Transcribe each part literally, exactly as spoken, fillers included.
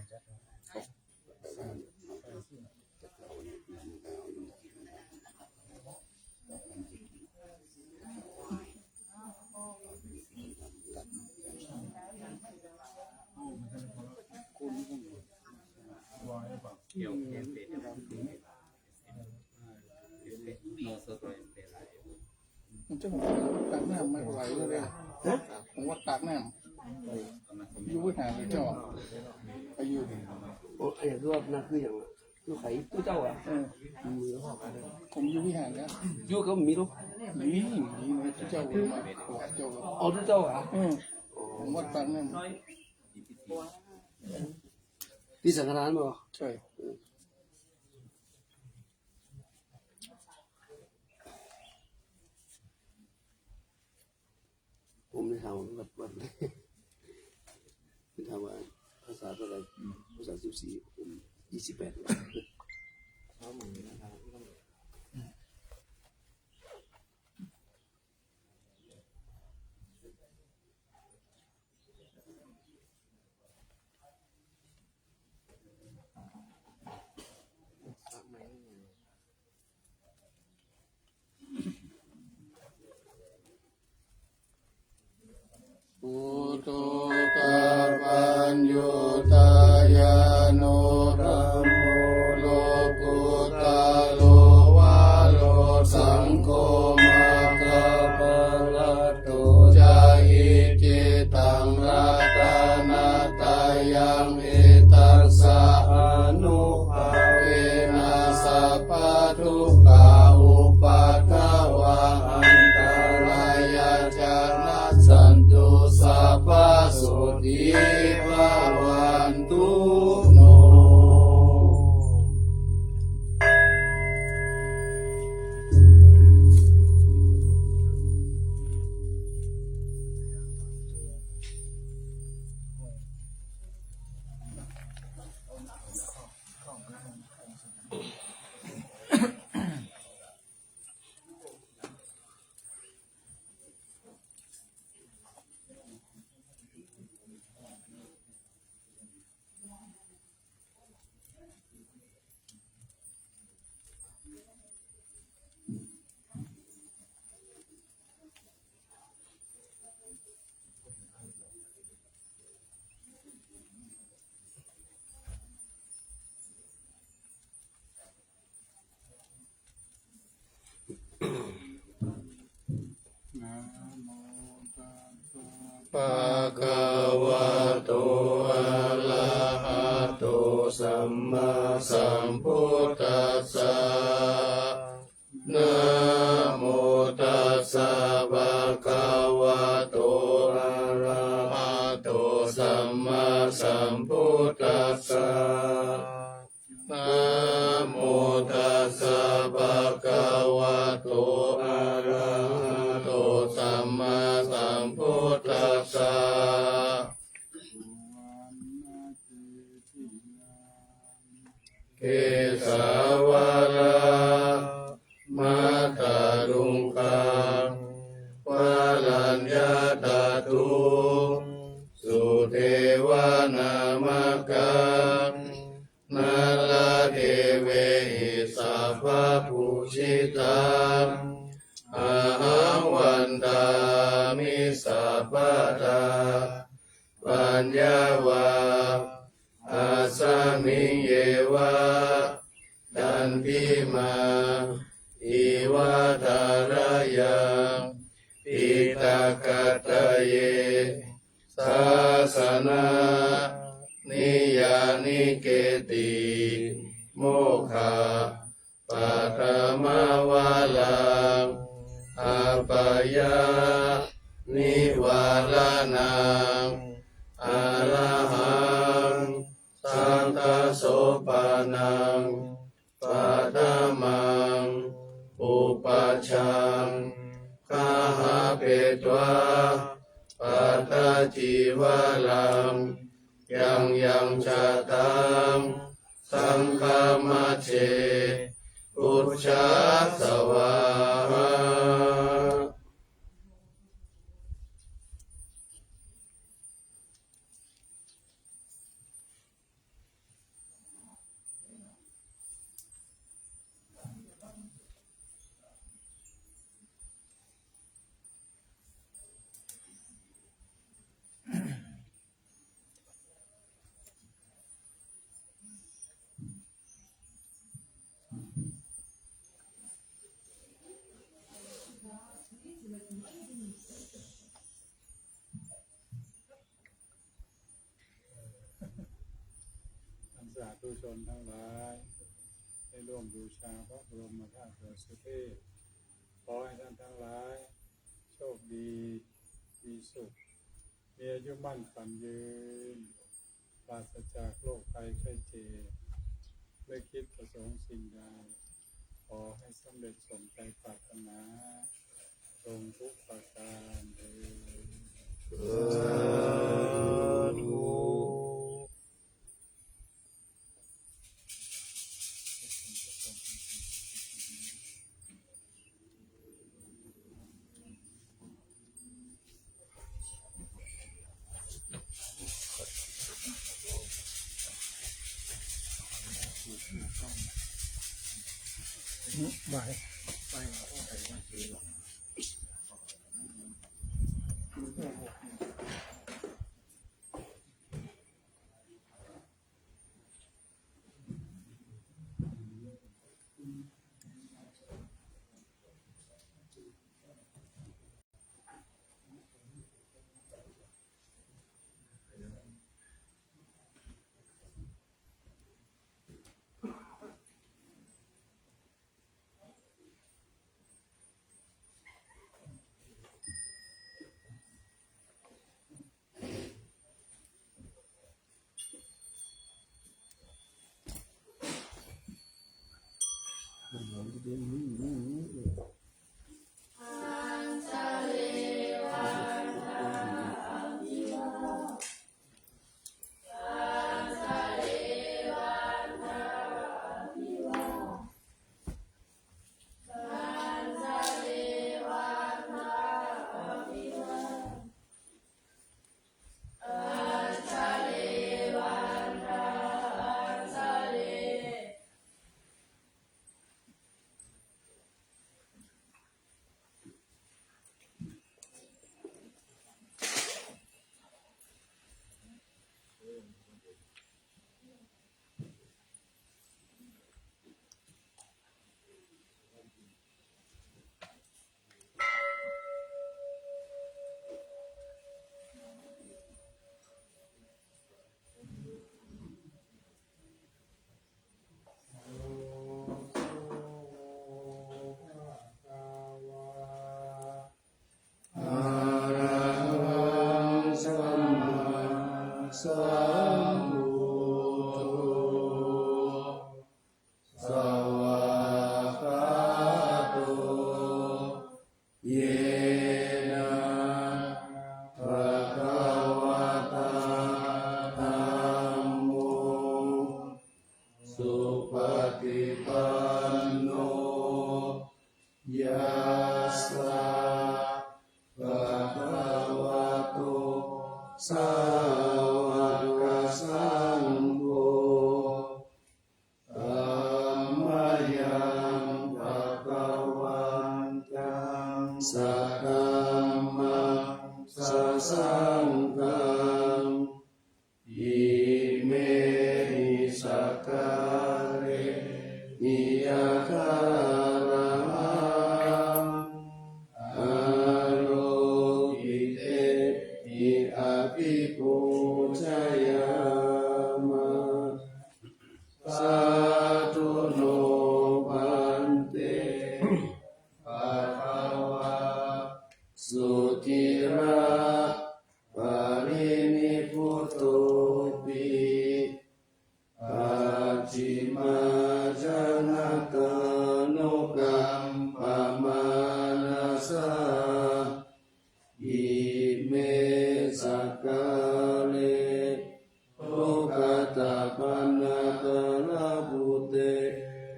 มันจะผมตักน้ำไม่ไหวเลย ฮะ ผมว่าตักน้ำอยู่วิหารเจ้า อายุ โอ้ ไอ้รอบนั้นคืออย่าง คือไข่ตู้เจ้าอ่ะ เออ อืม ผมอยู่วิหารแล้ว อยู่ก็มีลูก มี มีไหมเจ้ามาถวายเจ้า อ๋อ ตู้เจ้าอ่ะ เออ ผมว่าตักน้ำ ที่สังฆทานบ่ ใช่ ผมได้ถามวัด วัด ได้ถามว่าภาษาเท่าไหร่ อืม ภาษาสิบสี่ ผมยี่สิบแปด Buddho kappaññutayāno dhammo lokuttaro varo saṅgho maggaphalaṭṭho ca icchitaṃ ratanattayaṃ etassa ānubhāvena sabbadukkhā upaddavā antarāyā ca nassantu sabbasotthī bhavantu no. Bhagavato arahato sammāsambuddhassa. Namo tassa bhagavato arahato sammāsambuddhassa. Namo tassa bhagavato arahato sammāsambuddhassa. Kesavāna mātā tuṅgā varaññā thatu sudevanāmakā nāḷā devehi sabbapūjitā ahaṃ vandāmi sabbadā. Paññā vā asmiṃ yeva dandimā iva thārāya piṭakattaye sāsana niyyānike ti mokkha paṭhamā vāraṃ apāya nivāraṇaṃ arahaṃ saṅghasopānaṃ paṭhamaṃ upajjhaṃ gāhāpetvā pattacīvaraṃ yaṃ yaṃ jātaṃ saṅghamajjhe pūjāsvāha. สาธุชนทั้งหลายได้ร่วมบูชาพระบรมธาตุดอยสุเทพ ขอให้ท่านทั้งหลายโชคดี มีสุข มีอายุมั่นขวัญยืน ปราศจากโรคภัยไข้เจ็บ นึกคิดประสงค์สิ่งใด ขอให้สำเร็จสมใจปรารถนา จงทุกประการเทอญ สาธุ Arahaṃ sammāsambuddho svākkhāto yena bhagavatā dhammo supaṭipanno yassa bhagavato sāvakasaṅgho tammayaṃ bhagavantaṃ saddhammaṃ sasaṅghaṃ imehi sakkārehi yathārahaṃ āropitehi abhipūjayāma. Sādhu no bhante bhagavā suciraparinibbutopi pacchimājanatānukampamānasā ime sakkāre duggatapaṇṇākārabhūte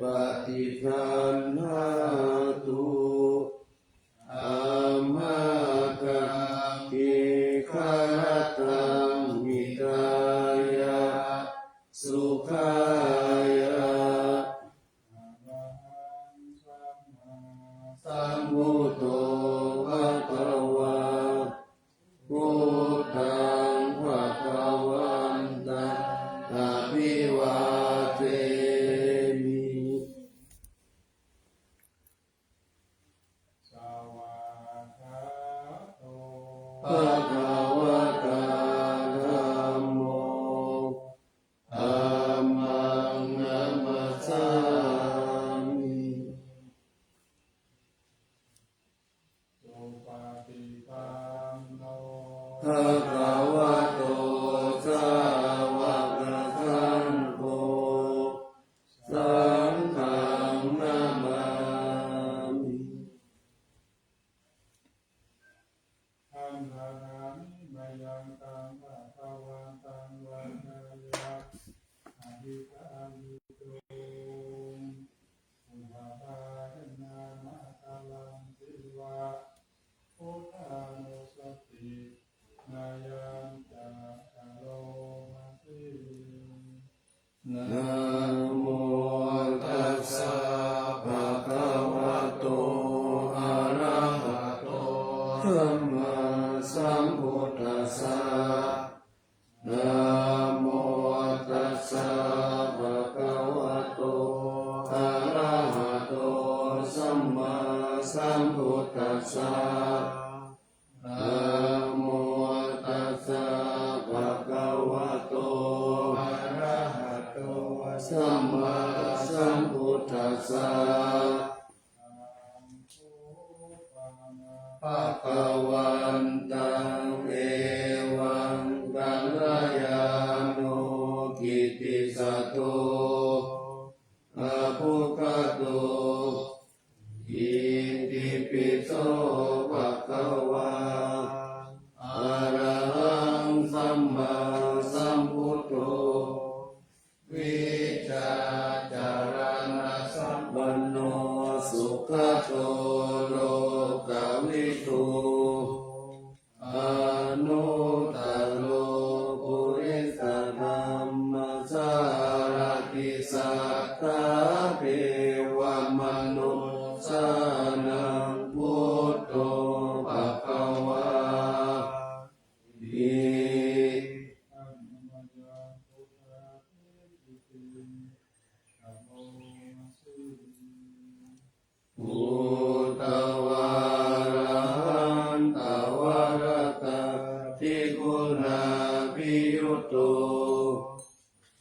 paṭiggaṇhātu amhākaṃ dīgharattaṃ hitāya sukhāya. Arahaṃ sammāsambuddho bhagavā, buddhaṃ bhagavantaṃ abhivādemi. Svākkhāto bhagavatā dhammo dhamma Namo tassa bhagavato arahato sammāsambuddhassa. Namo tassa bhagavato arahato sammāsambuddhassa. Namo tassa bhagavato arahato sammāsambuddhassa. Bhagavantaṃ evaṃ kalyāṇo kittisaddo abbhuggato. Itipi so bhagavā arahaṃ sammāsambuddho vijjācaraṇasampanno sugato lokavidū anuttaro purisadammasārathi satthā devamanussānaṃ buddho bhagavāti. Buddhavārahantavaratādiguṇābhiyutto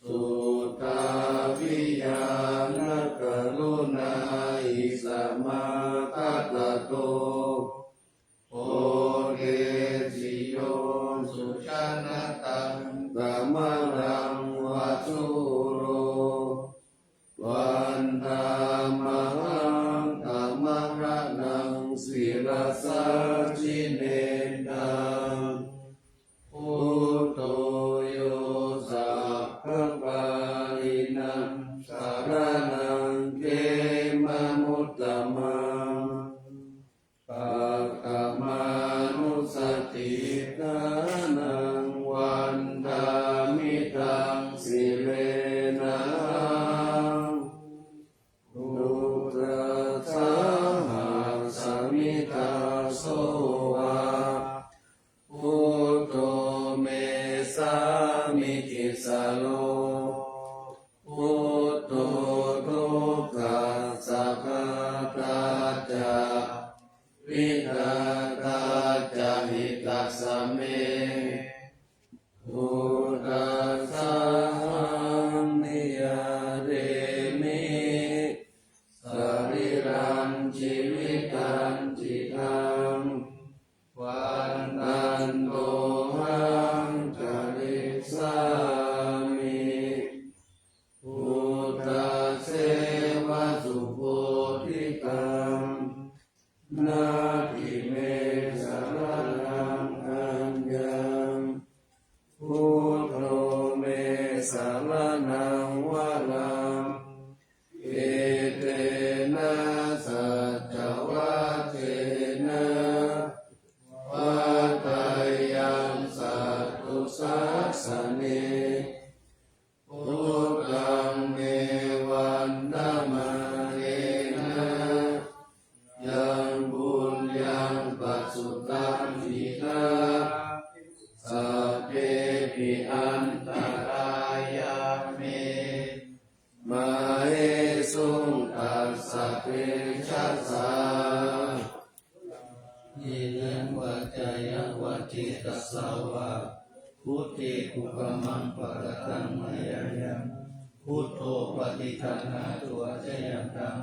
suddhābhiñāṇakaruṇāhi samāgatatto bodhesi yo sujanataṃ kamalaṃ va sūro vandāmahaṃ tamaraṇaṃ sirasā jinendaṃ. Buddho yo sabbapāṇīnaṃ saraṇaṃ khemamuttamaṃ. Paṭhamānussatiṭṭhānaṃ vandāmi taṃ sirenahaṃ. Duggāhasmi dāso va buddho me sāmikissaro. Buddho dukkhassa ghātā ca vidhātā ca hitassa me. Buddhassahaṃ niyyādemi sarīrañjīvitañcidaṃ. Vandantohaṃ carissāmi buddhasseva subodhikaṃ. Natthi me saraṇaṃ aññaṃ, buddho me saraṇaṃ varaṃ. Etena saccavajjena vaḍḍheyyaṃ satthu sāsane. Buddhaṃ me vandamānena yaṃ puññaṃ pasutaṃ idha, sabbepi antarāyā me māhesuṃ tassa tejasā. Kāyena vācāya va cetasā vā, buddhe kukammaṃ pakataṃ mayā yaṃ, buddho paṭiggaṇhatu accayantaṃ,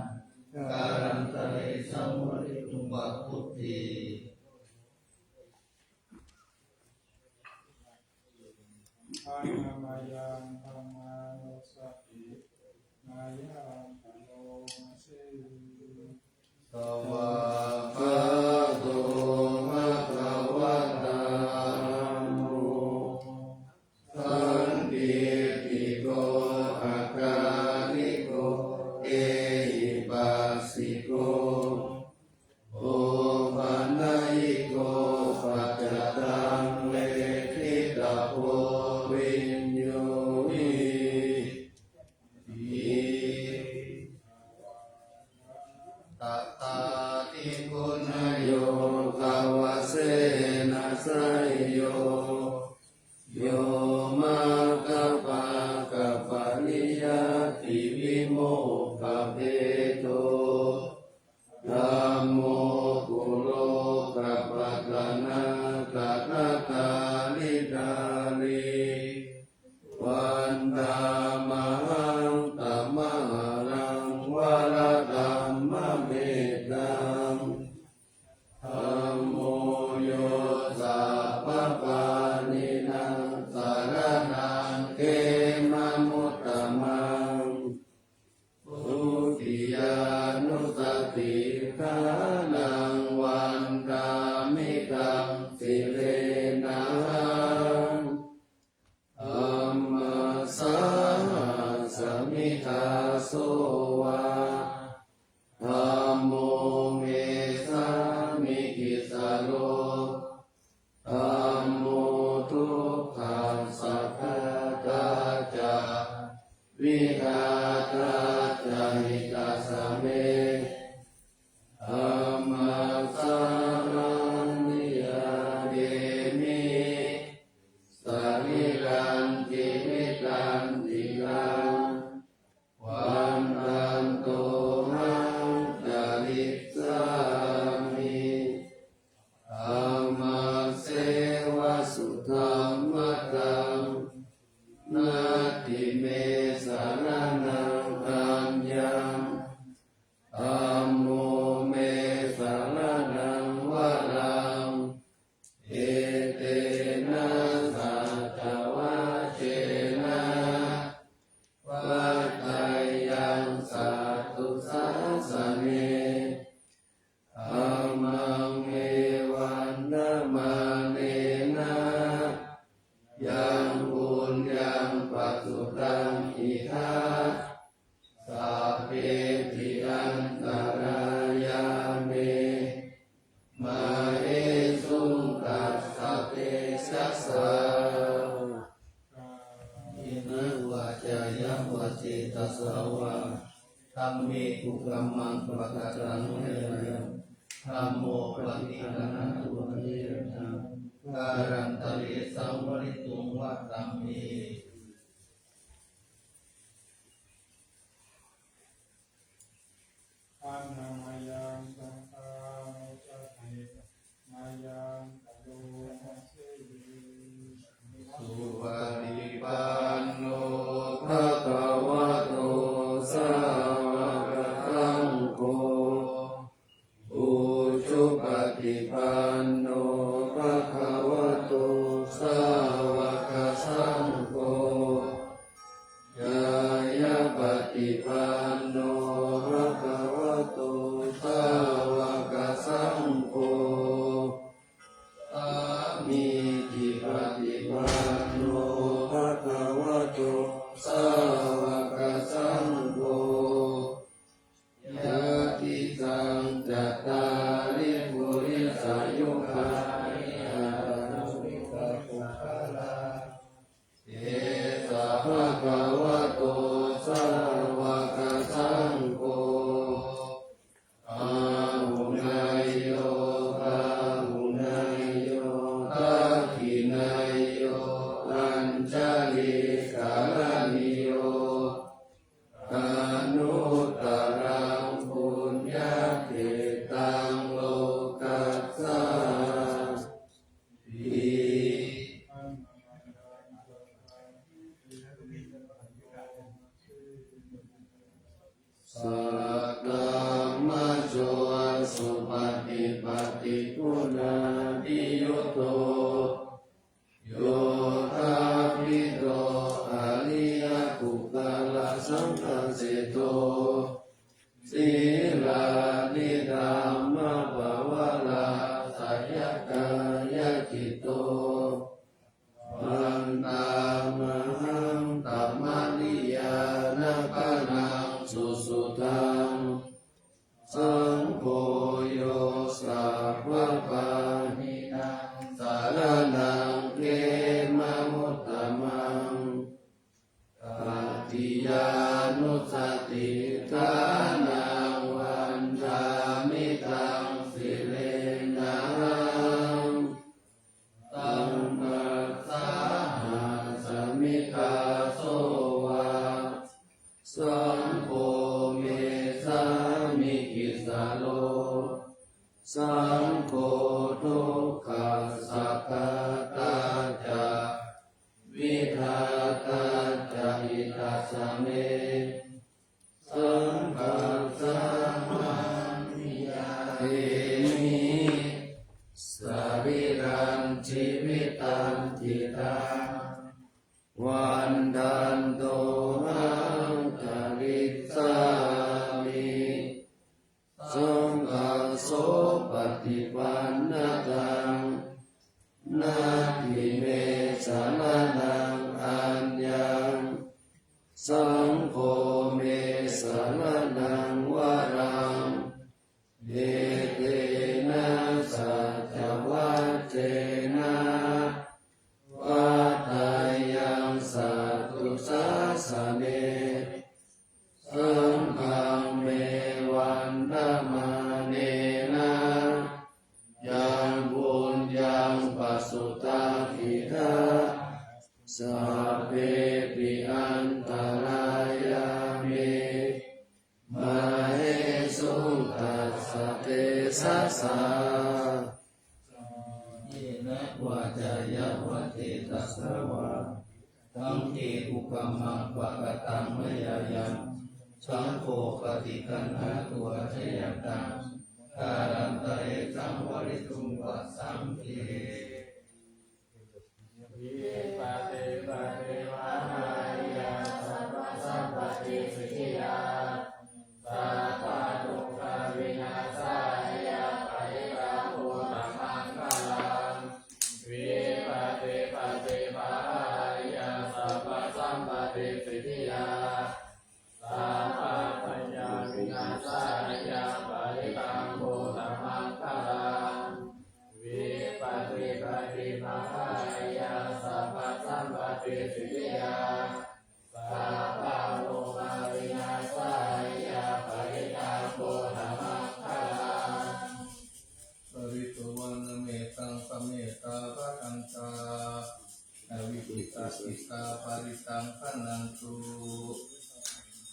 kālantare saṃvarituṃ va buddhe. Dhammaṃ mayaṃ dhammanussati mayā karoma se. Svākkhāto bhagavatā dhammo sandiṭṭhiko akāliko ehipassiko opanayiko paccattaṃ veditabbo viññūhi. Vandāmahaṃ tamaharaṃ varadhammametaṃ. Dhammo yo sabbapāṇīnaṃ saraṇaṃ khemamuttamaṃ. Dutiyānussatiṭṭhānaṃ vandāmi taṃ sirenahaṃ. Dhammassāhasmi dāso va, dhammo me sāmikissaro. Dhammo dukkhassa ghātā ca, vidhātā ca hitassa me. Dhammassāhaṃ niyādemi, sarīrañca jīvitañciraṃ. Vandantohaṃ carissāmi, dhammasseva sudhammataṃ. Natthi me saraṇaṃ aññaṃ, dhammo me saraṇaṃ varaṃ. Etena saccavajjena vaḍḍheyyaṃ satthu sāsane. Dhammaṃ me vandamānena yaṃ puññaṃ pasutaṃ idha, sabbepi antarāyā me māhesuṃ tassa tejasā. Kāyena vācāya va cetasā vā, dhamme kukammaṃ pakataṃ mayā yaṃ, dhammo paṭiggaṇhatu accayantaṃ, kālantare saṃvarituṃ va dhamme. Anāmayā saṅghā muccatenāyā kāyo mucciṃ. Supaṭipanno bhagavato sāvakasaṅgho, ujupaṭipanno bhagavato sāvakasaṅgho, ñāyapaṭipanno bhagavato sāvakasaṅgho, sāmīcipaṭipanno bhagavato sāvakasaṅgho, yadidaṃ cattāri purisayugāni aṭṭha purisapuggalā, esa bhagavato sāvakasaṅgho, āhuneyyo pāhuneyyo dakkhiṇeyyo añjalikaraṇīyo, anuttaraṃ puññakkhettaṃ lokassāti. Saddhammajo supaṭipattiguṇādiyutto, yoṭṭhābbidho ariyapuggalasaṅghaseṭṭho, sīlāni dhammapavaratthāya citto, vandāmahaṃ tamariyāna gaṇaṃ susuddhaṃ. Saṅgho yo sabbapāṇīnaṃ saraṇaṃ khemamuttamaṃ. Tatiyānussatiṭṭhānaṃ vandāmi taṃ sirenahaṃ. Dhammassāhasmi dāso va, saṅgho me sāmikissaro. Saṅgho dukkhassa ghātā ca, vidhātā ca sāsane, saṅghaṃ sāmaṃ niyātemi, sarīrañjīvitañcidaṃ, vandantohaṃ karissāmi. Saṅghaṃ sopaṭipannataṃ, natthi me saraṇaṃ aññaṃ, saṅgho me saraṇaṃ varaṃ, etena saccavajjena, vaḍḍheyyaṃ satthu sāsane. Saṅghaṃ me vandamānena, yaṃ puññaṃ pasutaṃ idha, sabbepi antarāyā me, māhesuṃ tassa tejasā. Kāyena vācāya va cetasā vā, saṅghe kukammaṃ pakataṃ mayā yaṃ, saṅgho paṭiggaṇhatu accayantaṃ, kālantare saṃvarituṃ va saṅghe. Vipattipaṭibāhāya sabbasampattisiddhiyā, sabbarogavināsāya parittaṃ brūtha maṅgalaṃ. Vipattipaṭibāhāya sabbasampattisiddhiyā, sabbabhayavināsāya parittaṃ brūtha maṅgalaṃ. Vipattipaṭibāhāya sabbasampattisiddhiyā, sabbarogavināsāya parittaṃ brūtha maṅgalaṃ. Pharitvāna mettaṃ sametā bhadantā, avikkhittacittā parittaṃ bhaṇantu.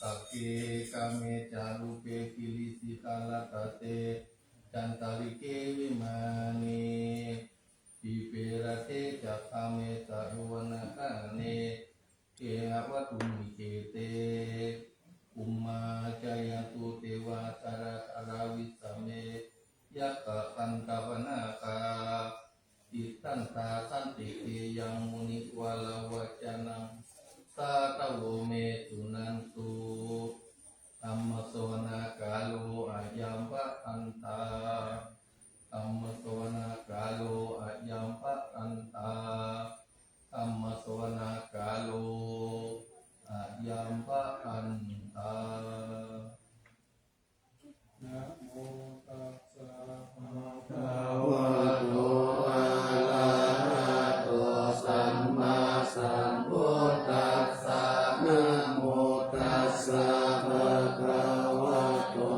Sagge kāme ca rūpe girisikharataṭe cantalikkhe vimāne, dīpe raṭṭhe ca gāme taruvanagahane gehavatthumhi khette, bhummā cāyantu devā jalathalavisame yakkhagandhabbanāgā, tiṭṭhantā santike yaṃ munivaravacanaṃ sādhavo me suṇantu. Dhammassavanakālo ayambhadantā. Dhammassavanakālo ayambhadantā. Dhammassavanakālo ayambhadantā. Namo tassa bhagavato arahato sammāsambuddhassa. Namo tassa bhagavato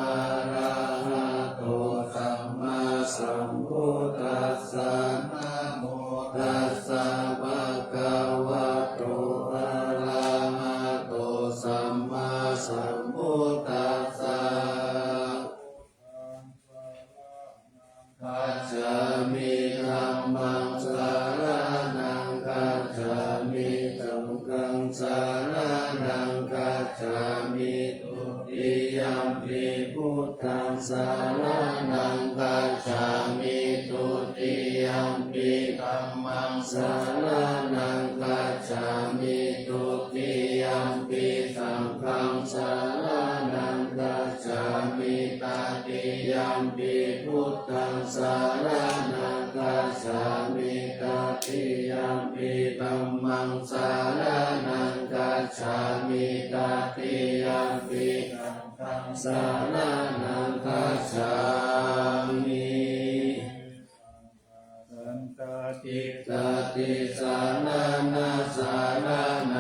arahato sammāsambuddhassa. Namo tassa bhagavato arahato sammāsambuddhassa. Gacchāmi. Dhammaṃ saraṇaṃ gacchāmi. Saṅghaṃ saraṇaṃ gacchāmi. Dutiyampi buddhaṃ saraṇaṃ gacchāmi. Dutiyampi dhammaṃ saraṇaṃ gacchāmi. Dutiyampi saṅghaṃ saraṇaṃ gacchāmi. Tatiyampi buddhaṃ saraṇaṃ gacchāmi. Tatiyampi dhammaṃ saraṇaṃ gacchāmi. Tatiyampi saṅghaṃ saraṇaṃ gacchāmi. Saṅghassa tiṭṭhati saraṇaṃ saraṇaṃ,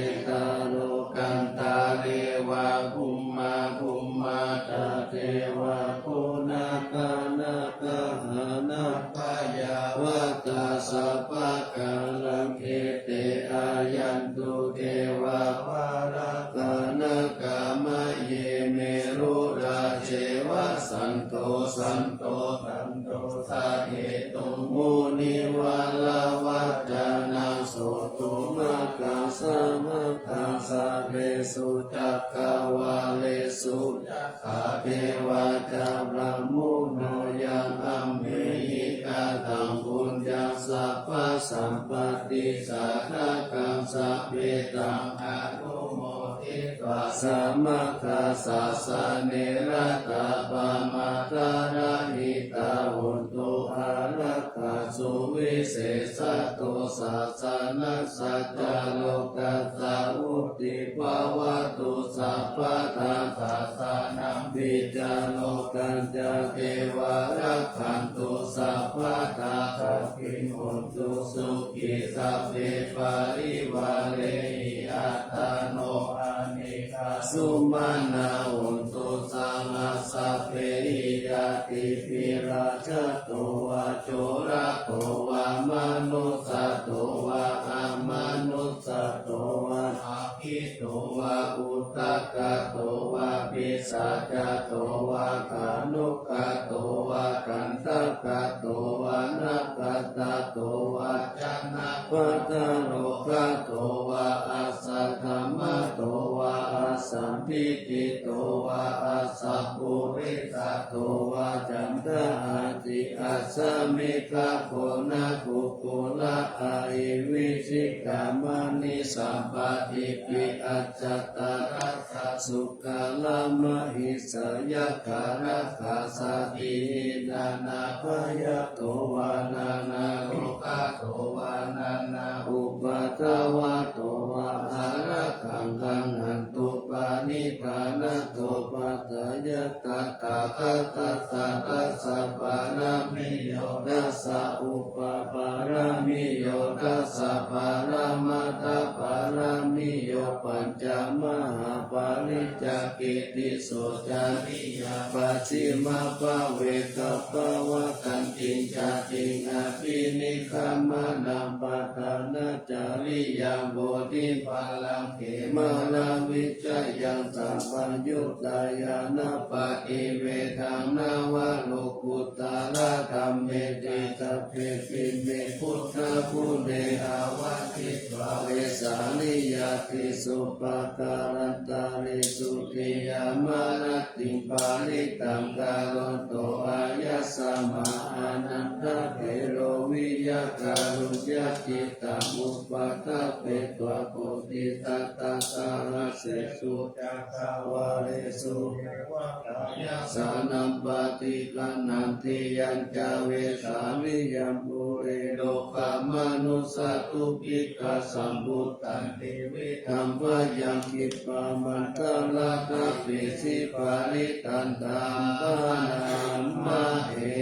etaṃ lokattare va bhummā bhummātā devā, bho nakkhattarakkhakā nāgā ca yāvatā sabbakālaṃ, ete cayantu devā, balassatarā gāmaye merurāje vasanto, santo santosahetuṃ munivaravacanaṃ, sotthumaggaṃ sāvakaṃ sa Resu cakkavāḷesu ca kā devā ca brahmuno yaṃ amhehi kataṃ puññaṃ sabbasampattisādhakaṃ sabbe taṃ anumoditvā samaggāsāsane ratā pamādarahitā hontu ārakkhā suvisesato sāsanassa ca lokassa vuḍḍhī bhavatu sabbadā sāsanampi ca lokañca devā rakkhantu sabbadā sotthī hontu sukhī sabbe parivārehi attano anekā sumanā hontu saha sabbehi ñātibhi rājato vā corato vā manussato vā amanussato vā aggito vā udakato vā pisācato vā khāṇukato vā kaṇṭakato vā nakkhattato vā janapadarogato vā asaddhammato vā asandiṭṭhito vā asappurisato vā caṇḍahatthi-assamigagoṇa-kukkura-ahi-vicchika-maṇisappa-ṭipi-accattaraccha-sukkalamahissa-yakkha-rakkhasādīhi nānābhayato vā nānārogato vā nānāupaddavato vā ārakkhaṃ gaṇhantu paṇidhānato. Paṭṭhāya tathāgatassa dasa pāramiyo dasa upapāramiyo dasa paramatthapāramiyo pañca mahāpariccāge tisso cariyā pacchimabbhave gabbhāvakkantiṃ jātiṃ abhinikkhamanaṃ padhānacariyaṃ bodhipallaṅke māravijayaṃ sabbaññutañāṇappaṭivedhaṃ navalokuttaradhammeti sabbepime buddhaguṇe āvajjitvā vesāliyā tīsu pākārantaresu tiyāmarattiṃ parittaṃ karonto āyasmā Ānandatthero viya kāruññacittaṃ upaṭṭhapetvā koṭisatasahassesu cakkavāḷesu devakāyasāṇaṃ paṭiggaṇhanti yañca vesāliyaṃ pure rogāmanussadubbhikkhasambhūtaṃ tividhaṃ bhayaṃ khippamantaradhāpesi parittaṃ taṃ bhaṇāma he.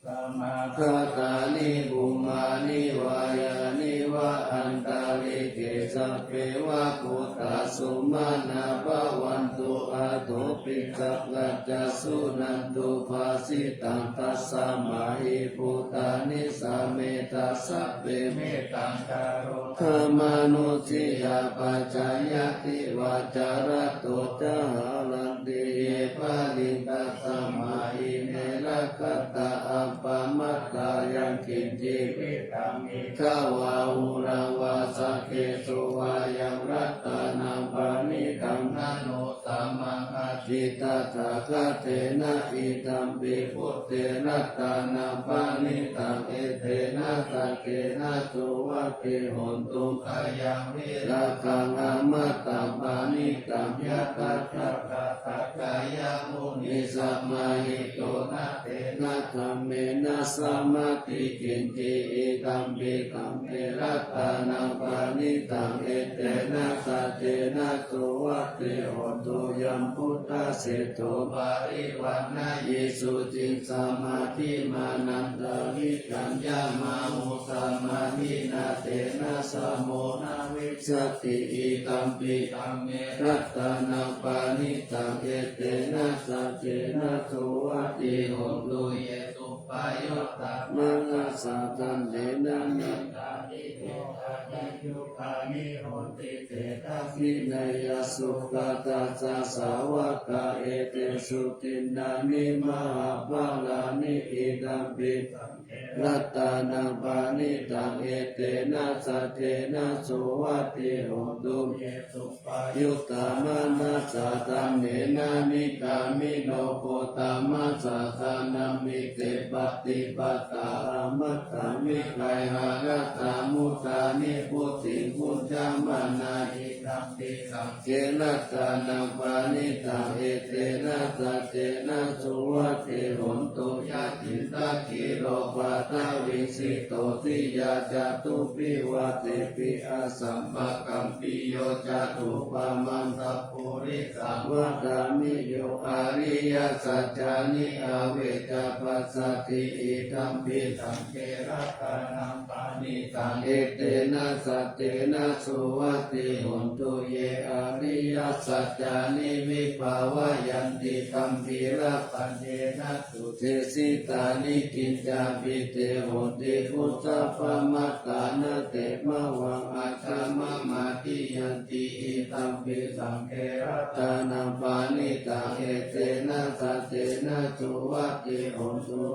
Samāgatāni bhummāni vā yāni va antalikkhe sabbe va bhūtā sumanā bhavantu athopi sakkacca suṇantu bhāsitaṃ. Tasmā hi bhūtā nisāmetha sabbe mettaṃ karontu manussiyā pajāya divā ca ratto ca haranti ye baliṃ tasmā hi ne rakkhatha appamattā. Yaṅkiñci vittaṃ idha vā huraṃ vā saggesu vā yaṃ ratanaṃ paṇītaṃ na no samaṃ atthi tathāgatena idampi buddhe ratanaṃ paṇītaṃ etena saccena suvatthi hotu. Khayaṃ virāgaṃ amataṃ paṇītaṃ yadajjhagā sakyamunī samāhito na tena dhammena samatthi kiñci idampi dhamme ratanaṃ paṇītaṃ etena saccena suvatthi hotu. Yam buddhaseṭṭho parivaṇṇayī suciṃ samādhimānantarikaññamāhu samādhinā tena samo na vijjati idampi dhamme ratanaṃ paṇītaṃ etena saccena suvatthi hotu. Ye suppayuttā manasā daḷhena niyyānikaṃ yugāni honti te dakkhiṇeyyā sugatassa sāvakā etesu dinnāni mahapphalāni idampi saṅghe ratanaṃ paṇītaṃ, etena saccena suvatthi hotu. Ye suppayuttā manasā daḷhena, nikkāmino gotamasāsanamhi, te pattipattā amataṃ vigayha, laddhā mudhā nibbutiṃ bhuñjamānā. Idampi saṅghe ratanaṃ paṇītaṃ, etena saccena suvatthi hotu. Yathindakhīlo paṭhaviṃ sito siyā, catubbhi vātebhi asampakampiyo, tathūpamaṃ sappurisaṃ vadāmi, yo ariyasaccāni avecca passati. Idampi saṅghe ratanaṃ paṇītaṃ, etena saccena suvatthi hotu. Ye ariyasaccāni vibhāvayanti, gambhīrapaññena sudesitāni, kiñcāpi te honti bhusappamattā, na te bhavaṃ aṭṭhamamādiyanti. Idampi saṅghe ratanaṃ paṇītaṃ, etena saccena suvatthi hotu.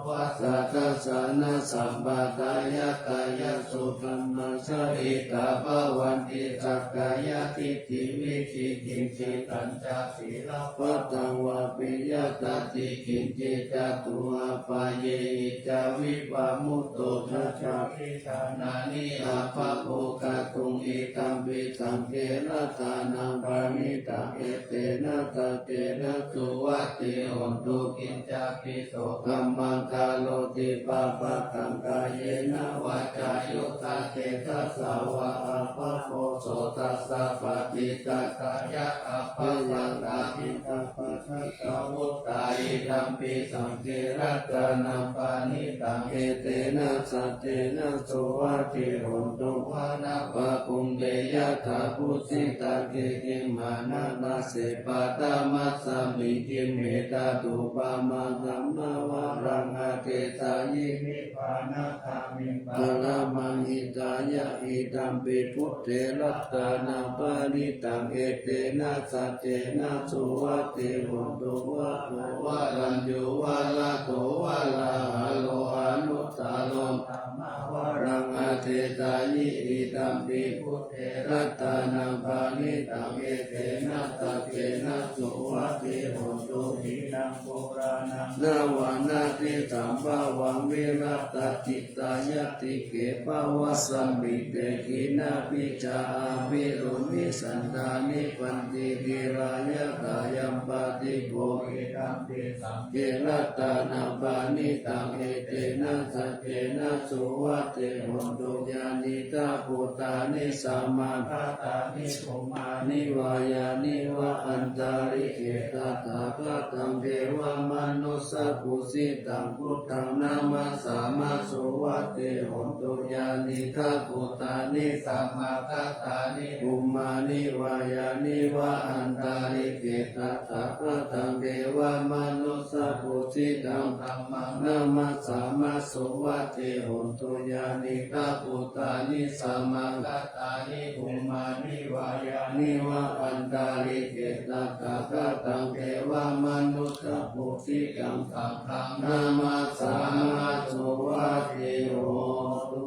Sahāvassa dassanasampadāya, tayassu dhammasārathi bhavanti, sakkāyadiṭṭhi vicikicchitañca, sīlabbataṃ vāpi yadatthi kiñci, catūhapāyehi ca vippamutto, cattāri ṭhānāni abhabbo kātuṃ. Idampi saṅghe ratanaṃ paṇītaṃ, etena saccena suvatthi hotu. Kiñcāpi so kammaṃ karoti pāpakaṃ, kāyena vācāyuda cetasā vā, abhabbo so tassa paṭicca ttaya, abhabbatā diṭṭhapadassa vuttā. Idampi saṅghe ratanaṃ paṇītaṃ, etena saccena suvatthi hotu. Vanappagumbe yathā phussitagge, gimhānamāse paṭhamasmiṃ gimhe, tathūpamaṃ dhammavaraṃ adesayi, nibbānagāmiṃ paramaṃ hitāya. Idampi buddhe ratanaṃ paṇītaṃ, etena saccena suvatthi hotu. Varo varaññū varado varāharo, anuttaro dhammavaraṃ adesayi, idampi buddhe ratanaṃ paṇītaṃ, etena saccena suvatthi hotu. Khīṇaṃ purāṇaṃ navaṃ natthi sambhavaṃ, virattacittāyatike bhavasmiṃ, te khīṇabījā avirūḷhichandā, nibbanti dhīrā yathāyampadīpo. Idampi saṅghe ratanaṃ paṇītaṃ, etena saccena suvatthi hotu. Yānīdha bhūtāni samāgatāni, bhummāni vā yāni va antalikkhe, tathāgataṃ devamanussapūjitaṃ, buddhaṃ namassāma suvatthi hotu. Yānīdha bhūtāni samāgatāni, bhummāni vā yāni va antalikkhe, tathāgataṃ devamanussapūjitaṃ, dhammaṃ namassāma suvatthi hotu. Yānīdha bhūtāni samāgatāni, bhummāni vā yāni va antalikkhe, tathāgataṃ devamanussapūjitaṃ, saṅghaṃ namassāma suvatthi hotu.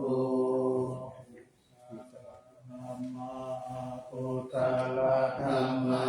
Dhammā akusalā dhammā,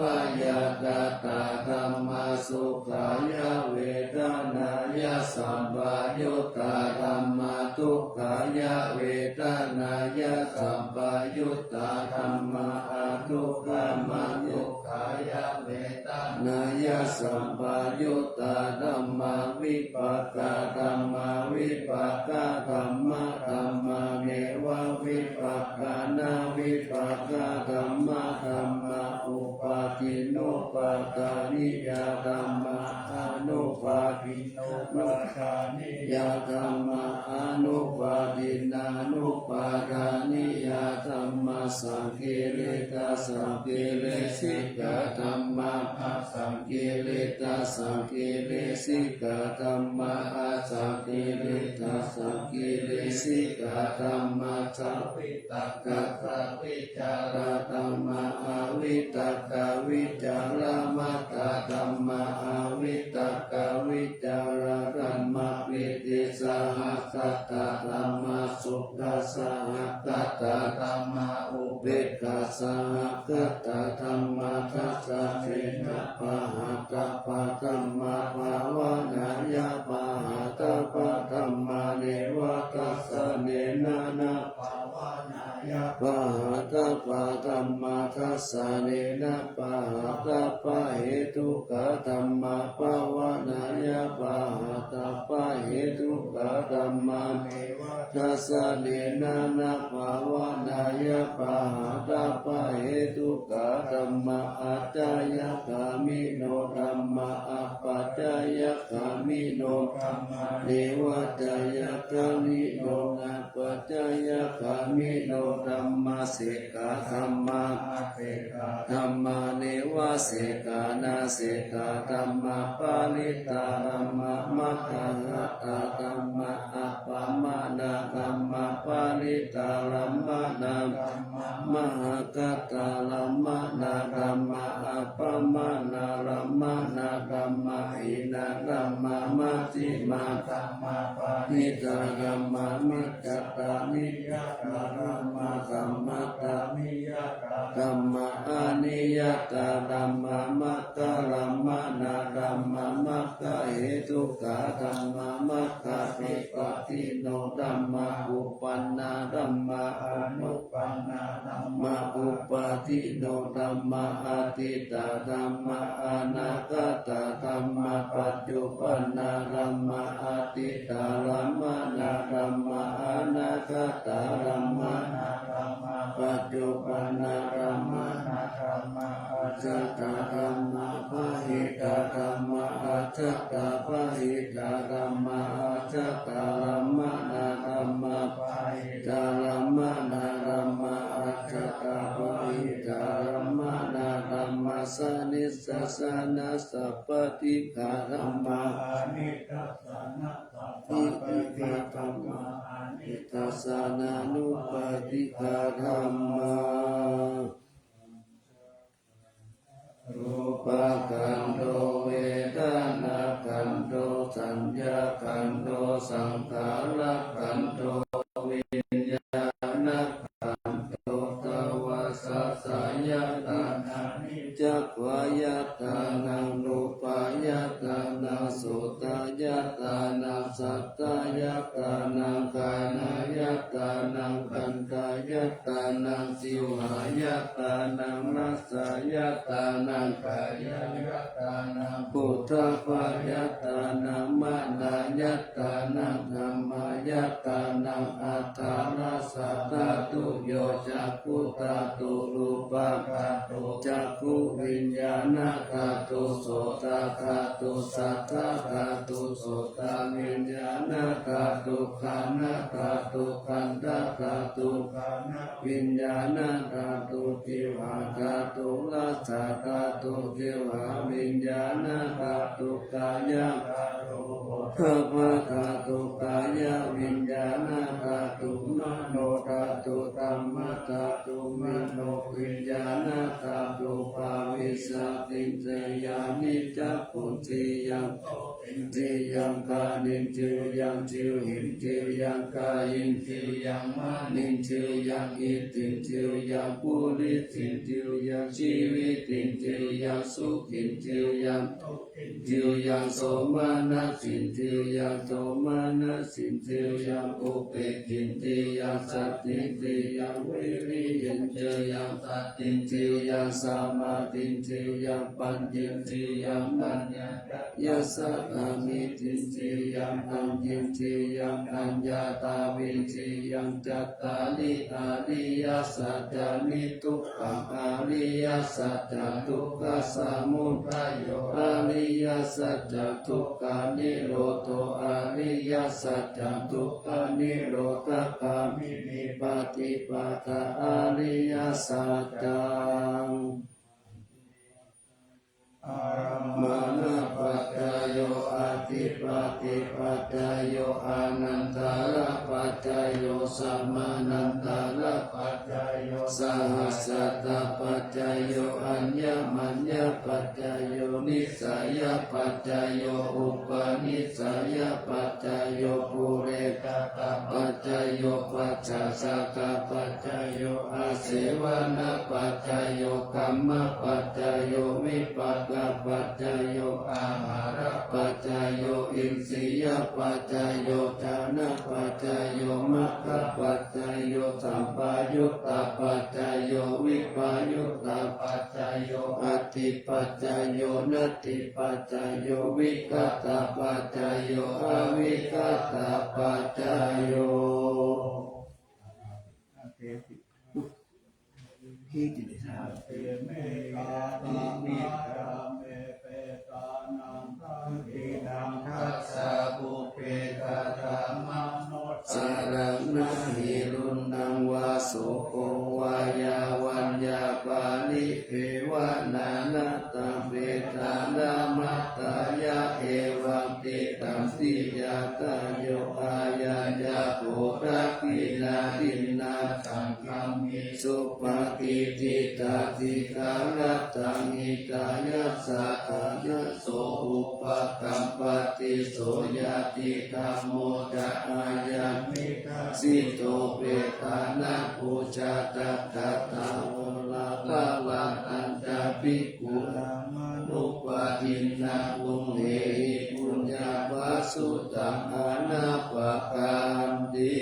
abyākatā dhammā, sukhāya vedanāya sampayuttā dhammā, dukkhāya vedanāya sampayuttā dhammā, adukkhamasukhāya vedanāya sampayuttā dhammā, vipākā dhammā, vipākadhammadhammā, nevavipākanavipākadhammadhammā, upādinnupādāniyā dhammā, anupādinnupādāniyā dhammā, anupādinnānupādāniyā dhammā, saṅkiliṭṭhasaṅkilesikā dhammā, asaṅkiliṭṭhasaṅkilisikā dhammā, asaṅkiliṭṭhasaṅkilisikā dhammā, savitakkasavicārā dhammā, avitakkavicāramattā dhammā, avitakkavicārā dhammā, pītisahagatā dhammā, sukhasahagatā dhammā, upekkhāsahagatā dhammā. Dassanena pahātabbā dhammā, bhāvanāya pahātabbā dhammā, neva dassanena na bhāvanāya pahātabbā dhammā, dassanena pahātabbahetukā dhammā, bhāvanāya pahātabbahetukā dhammā, neva dassanena na bhāvanāya pahātabbahetukā dhammā. Ācayagāmino dhammā, apācayagāmino dhammā, nevācayagāmino nāpācayagāmino dhammā. Sekkhā dhammā, asekkhā dhammā, nevasekkhā nāsekkhā dhammā, parittā dhammā, mahaggatā dhammā, appamāṇā dhammā, parittārammaṇā dhammā, mahaggatārammaṇā dhammā, appamāṇārammaṇā dhammā, hīnā dhammā, majjhimā dhammā, paṇītā dhammā, micchattaniyatā dhammā, sammattaniyatā dhammā, aniyatā dhammā, maggārammaṇā dhammā, maggahetukā dhammā, maggādhipatino dhammā, uppannā dhammā, anuppannā dhammā, uppādino dhammā, atītā dhammā, anāgatā dhammā, paccuppannā dhammā, atītārammaṇā dhammā, anāgatārammaṇā dhammā, paccuppannārammaṇā dhammā, ajjhattā dhammā, bahiddhā dhammā, ajjhattabahiddhā dhammā, ajjhattārammaṇā dhammā, bahiddhārammaṇā dhammā, ajjhattabahidhārammaṇā dhammā, sanidassanasappaṭighā dhammā, anidassanasappaṭighā dhammā, anidassanānuppaṭighā dhammā. Rūpakkhandho, vedanākkhandho, saññākkhandho, saṅkhārakkhandho, viññāṇakkhandho. Taṃ vāsaṃ sāyattānāni cakkhāyattānaṃ rūpāyattānaṃ sotāyattānaṃ sattāyattānaṃ ghānāyattānaṃ gandhāyattānaṃ jivhāyattānaṃ rasāyattānaṃ ghānāyattānaṃ phoṭṭhabbāyattānaṃ manāyattānaṃ dhammāyattānaṃ. Aṭṭhārasa dhātuyo: cakkhudhātu, rūpadhātu, cakkhuviññāṇadhātu, sotadhātu, saddadhātu, sotaviññāṇadhātu, ghānadhātu, gandhadhātu, ghānaviññāṇadhātu, jivhādhātu, rassadhātu, jivhāviññāṇadhātu, kāyadhātu, phoṭṭhabbadhātu, kāyaviññāṇadhātu, manodhātu, dhammadhātu, manoviññāṇadhātu. Pavissattindriyāni: cakkhuñjīyaṃ, sotindriyaṃ, ghānendriyaṃ, jivhindriyaṃ, kāyendriyaṃ, manendriyaṃ, ittindriyaṃ, purisindriyaṃ, jīvitindriyaṃ, sukhindriyaṃ, dukkindriyaṃ, somanassindriyaṃ, domanasindriyaṃ, upekkhaindriyaṃ, sattindriyaṃ, viriyendriyaṃ, sattindriyaṃ, samādhindriyaṃ, paññendriyaṃ, paññā yassa kammitindriyaṃ, aññendriyaṃ, aññātavindriyaṃ. Cattāri ariyasacchāni: dukkhaṃ ariyasaccaṃ, dukkhasamudayo ariyasaccaṃ, dukkhanirodho ariyasaccaṃ, dukkhanirodhagāminī paṭipadā ariyasaccaṃ. Arammāṇapaccayo, adhipatipaccayo, anantarapaccayo, samanantarapaccayo, sahassatapaccayo, aññamaññapaccayo, nissayapaccayo, upanissayapaccayo, purejātapaccayo, pacchājātapaccayo, āsevanapaccayo, kammapaccayo, vipākapaccayo, āhārapaccayo, indriyapaccayo, jhānapaccayo, maggapaccayo, sampayuttapaccayo, vippayuttapaccayo, atthipaccayo, natthipaccayo, vigatapaccayo, avigatapaccayo. Saraṃ, na hi ruṇṇaṃ vā soko vā yā vaññā paridevanā, na taṃ petānamatthāya evaṃ tiṭṭhanti ñātayo. Ayañca kho dakkhiṇā dinnā saṅghamhi supatiṭṭhitā, dīgharattaṃ hitāyassa ṭhānaso upakappati. So ñātidhammo ca ayaṃ nidassito, petāna pūjā tassa thāvaraparattañca bhikkhūnamanuppadinnaṃ, puññehi puññapasutaṃ anappakanti.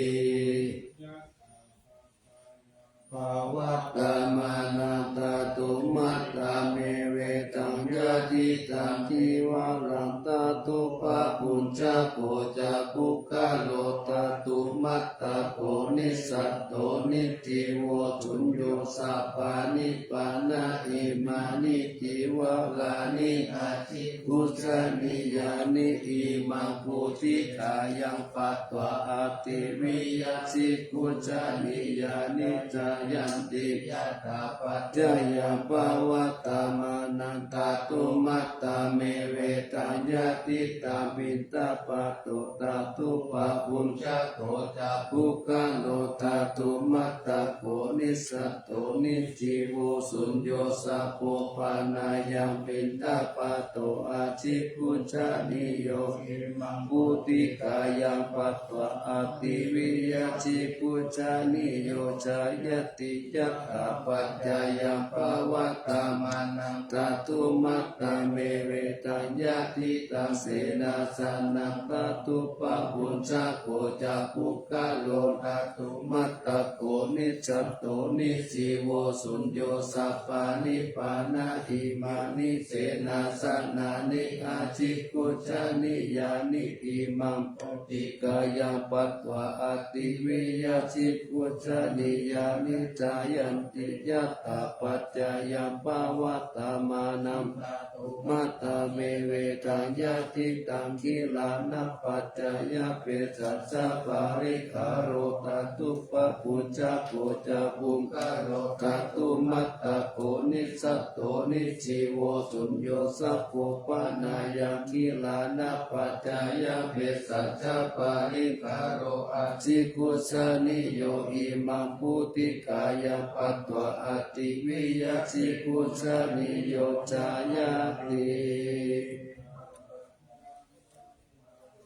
Pavatthamānaṃ ṭhātumattamevetaṃ yadidaṃ cīvaraṃ, ṭhātupabhuñjako ca puggalo ṭhātumattako, nissatto nijjīvo suñño sabbāni pana. Imāni cīvarāni aci gucchanīyāni, imaṃ pūtikāyaṃ patvā atthi viyya cigucchanīyāni jāyanti. Yathāpaccayaṃ pavatthamānaṃ ṭhātumattamevetaṃ yadidaṃ piṇḍapāto ṭhātupabhuñjako ca puggalo ṭhātumattako, nissat to nijjīvo suñño sabbo pāṇāyaṃ piṇḍapāto acigucchanīyo, imaṃ pūtikāyaṃ patvā atthi viyya cigucchanīyo jāyanti. Yathāpaccayaṃ pavatthamānaṃ ṭhātumattamevetaṃ yadidaṃ senāsanaṃ ṭhātupabhuñjako ca puggalo ṭhātumattako, nissatto nijjīvo suñño sabbāni pana. Imāni senāsanāni acigucchanīyāni, imaṃ pūtikāyaṃ patvā atthi viyya cigucchanīyāni jāyanti. Yathāpaccayaṃ pavatthamānaṃ ṭhātumattamevetaṃ yadidaṃ gilānapaccayabhesajjaparikkhāro ṭhātupabhuñjako ca puggalo ṭhātumattako, nissatto nijjīvo suñño sabbo pāṇāyaṃ gilānapaccayabhesajjaparikkhāro acigucchanīyo, imaṃ pūtikāyaṃ patvā atthi viyya cigucchanīyo jāyanti.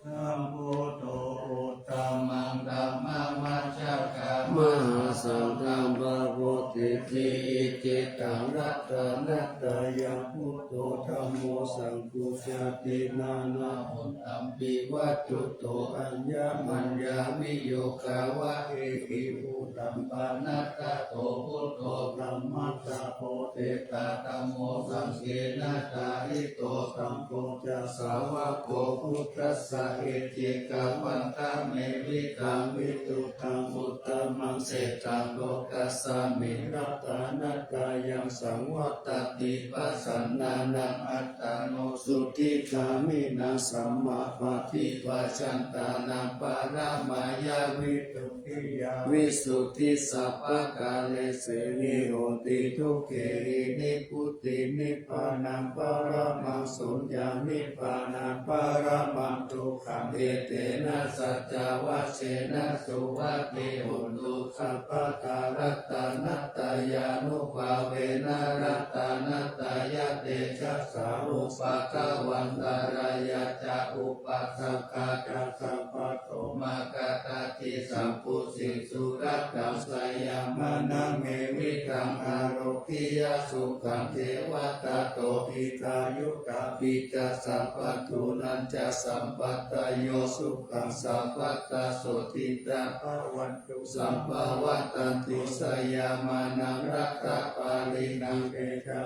Sambuddho uttamaṃ dhammamajjhakkam mahāsaṅghaṃ pavattiti icchitaṃ ratanattayaṃ. Buddho dhammo saṅgho ca tiṇṇannahontampi vaccuto aññamaññaviyogavādehi. Utamanaṃ ṭhātu buddho dhammattha pokkhipatā dhammo saṅghena jahito Saṅgho ca sāvako buddhassa, icchikamatamenevidhaṃ visuddhaṃ uttamaṃ sejjaṃ lokasmiṃ. Ratanattayaṃ saṃvattati pasannānaṃ attano, sotthigāminaṃ sammāpaṭivajjānaṃ, paramāya visuddhiyā visuddhi sabbakāresu, niruddhi dukkhehi nibbutiṃ nibbānaṃ paramaṃ suññaṃ nibbānaṃ paramaṃ sukhaṃ. Etena saccavajjena suvatthi hotu sabbadā. Ratanattayānubhāvena ratanattayatejasā, upaddavaṃ āreyya ca upaddakkhā ca sabbadomā. Katā ti sabbū tiṃsu rakkhasayamānaṃ, me vittaṃ ārogyasukhaṃ. Devatā tovidāyukā vītasabbadunnā ca, sabbadāyo sukhaṃ sabbadā sotthī ca bhavantu. Sabbā vatthantu seyamānaṃ ratapālinaṃ, te ca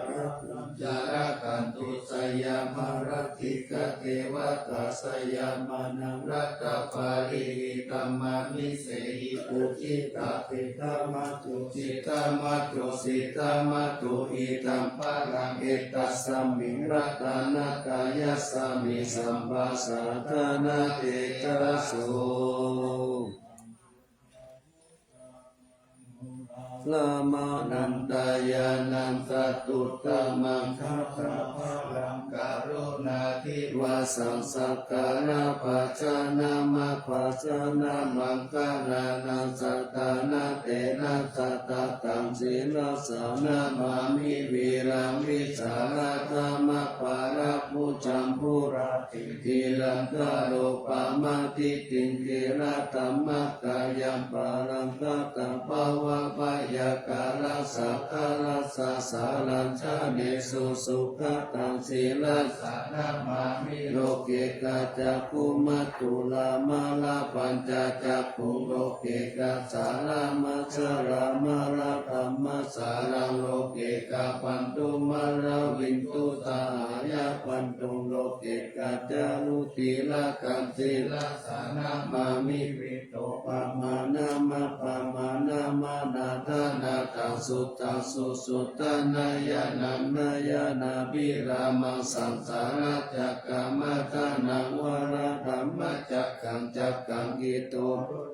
rakkhantu seyamā. Rattikā devatā seyamānaṃ ratapālihi, tamhā visehi pūjitā. Khiḍḍāma tu khiḍḍāma tu khiḍḍāma tu, idaṃ balaṃ etasmiṃ ratanattayasmiṃ, sabbasaddhāna tejaso. Brahmānandayaṇaṃ catuttamaṃ dasabalaṃ, karuṇādivasaṃ sakalappajjhānamappajjhānamaṅgalānaṃ, saddhammatenasadathaṃ sirasā namāmi. Vīraṃ vīsāladhammabalaṃ, bhujagaṃ bhujagā girigaṅgā rūpamādityam, dhīratammakāyaṃ parantatthābhāvamayakālaṃ, sāgarasaṃ sāraṃ, jānessu sugataṃ, sirasā namāmi. Lokekā cakkhumā thūlamālā pañcacakkhuṃ, lokekā sālamā sālamālā dhammasāraṃ, lokekā bandhumālā vindusahāya bandhuṃ, lokekā ca rucirataṃ, sirasā namāmi. Vītopamaṇāmappamāṇāmaṇā dānādhaṃ suddhaṃ susuddhānāyānaṃ nāyānābhirāmaṃ, saṃsāracakkamataṇhaṃ varadhammacakkaṃ, cakkaṃ kito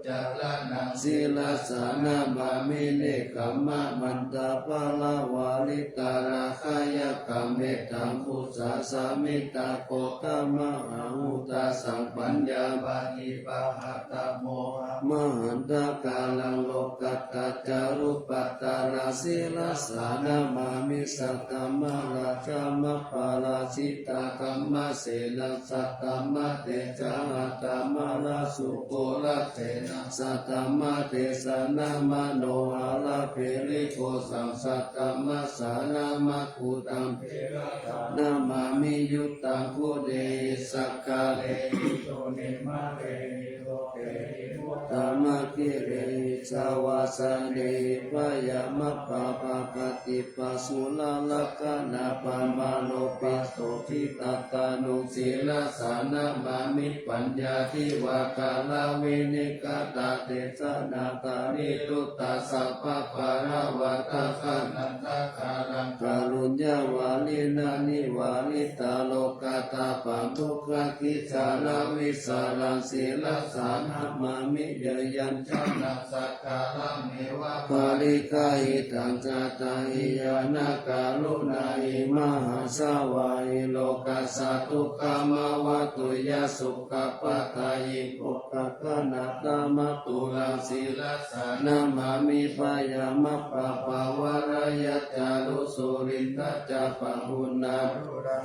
caraṇaṃ, sirasā namāmi. Nekkhammamantapaḷavāritaḷākhayakkhaṃ, mettambusā sāmita gotamasāvakā, utāsaṃ paññāpadīpajaṃ patthamomā, mahantakāraṃ lokattacarūpattaraṃ, sirasā namāmi. Saddhammārājāmaparājitaṃ, dhammasenā saddhammattejena, dhammarājubalasenā saddhammattejena, manoharaṃ girigajaṃ saddhammasāraṃ, meghaduttaṃ sirasā namāmi. Uttamaguṇehi sakkārehi, jutimantehi sotthihi, uttamakilehi savāsanehi, byāmappabhāgābhippasūnarakkhaṇappaṃ, mārokāsūtitattānuṃ, sirasā namāmi. Paññādivakarā vinegatadesanā, dhārittuttasabbaparāvattaṃ, khaṇātakālaṃ kāruññavaṇṇinaṃ, nivāritālokatabbaṃ, duggāhadiṭṭhibhikkhū avicarraṃ, sirasā namāmi. Yañca yaṃ jānaṃ sakkārameva paṭiggaṇhitaṃ, kātahi ñāṇakaruṇāhi, mahāsavāhi lokassa dukkhamāvatu, yā sukhappattā ibbhuggakānattamattulaṃ, sirasā namāmi. Byāmappabhāvaṃ rājāya ca rū sulindhā ca pahunā,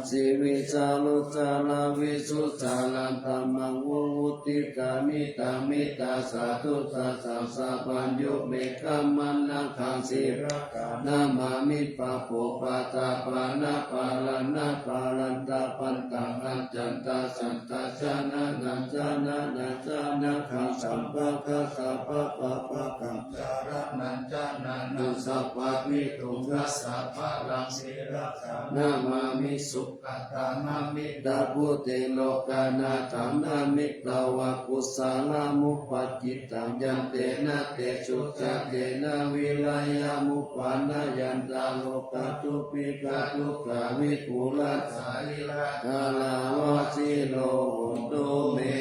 sivīsā rūsarā visuddhā, santamaṅgalamuttamaṃ, hitāhimitamiddhaṃ Sādhu sāsam sabbaññu me khammana gaṃ sīlakkhaṇamāmi. Pāpūpatapāṇapāṇānāparaṃ tapaṃ taṃ accantasaṅghañāṇaṃ janānañca nāgaṃ sabbakassapabbapākaṃ saraṇañca nāgaṃ sabbavidū ghassapharaṃ sīlakkhaṇamāmi. Sugaṭṭhamāmi taṃ buddhe lokānaṭṭhamāmi. Taṃ va kusalamuppakittaṃ yantena tejasā tena virayamuppannāya nārogadubbhikkhadukkhā vippurāsayirā dāravā siro hontu me.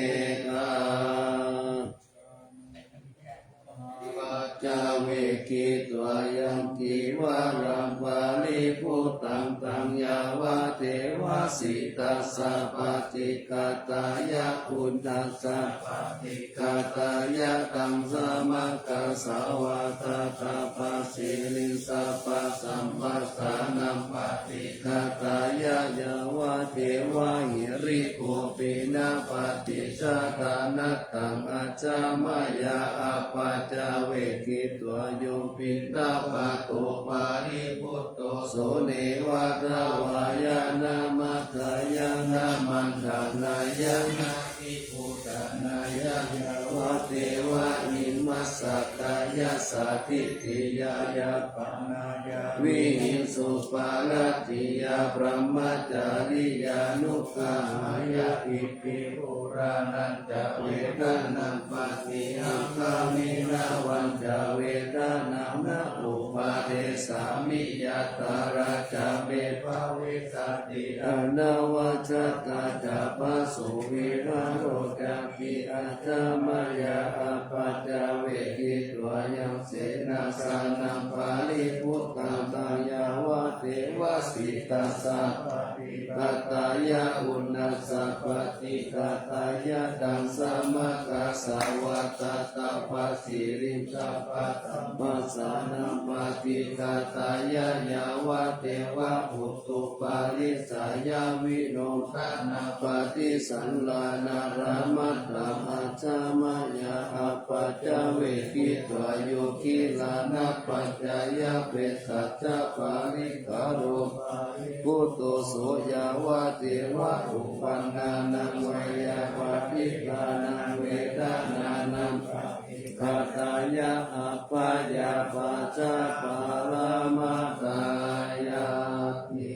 Paccavekkhitvā yaṃ cīvaraṃ paribhuttaṃ taṃ yāvadeva sītassa paṭighātāya uṇhassa paṭighātāya taṃ samaggāsvā tattha pasiriṃ sabbasamphassānaṃ paṭighātāya yāvadeva hirikopinapaṭicchādanatthaṃ ajja mayā apaccavekkhitvā yo piṇḍapāto paribhutto so neva davāya na madāya na maṇḍanāya na vibhūsanāya yāvadeva imassa kāyassa ṭhitiyā yāpanāya vihiṃsuparatiyā brahmacariyānuggahāya ittipurāṇañca vedanaṃ paṭihaṅkhāmi navañca vedanaṃ na uppādessāmi yātrā ca me bhavissati anavajjatā ca phāsuvihāro cāpi ajja mayā apaccavekkhitvā yaṃ senāsanaṃ paribhuttaṃ taṃ yāvadeva sītassa paṭighātāya uṇhassa paṭighātāya taṃ samaggāsvā tattha pasiriṃ sabbasamphassānaṃ paṭighātāya yāvadeva utuparissayavinodanapaṭisañhānāramatthaṃ ajja mayā apaccavekkhitvā yo gilānapaccayabhesajjaparikkhāro paribhutto so yāvadeva uppannānaṃ veyyābādhikānaṃ vedanānaṃ paṭighātāya abyāpajjhaparamatāyāti.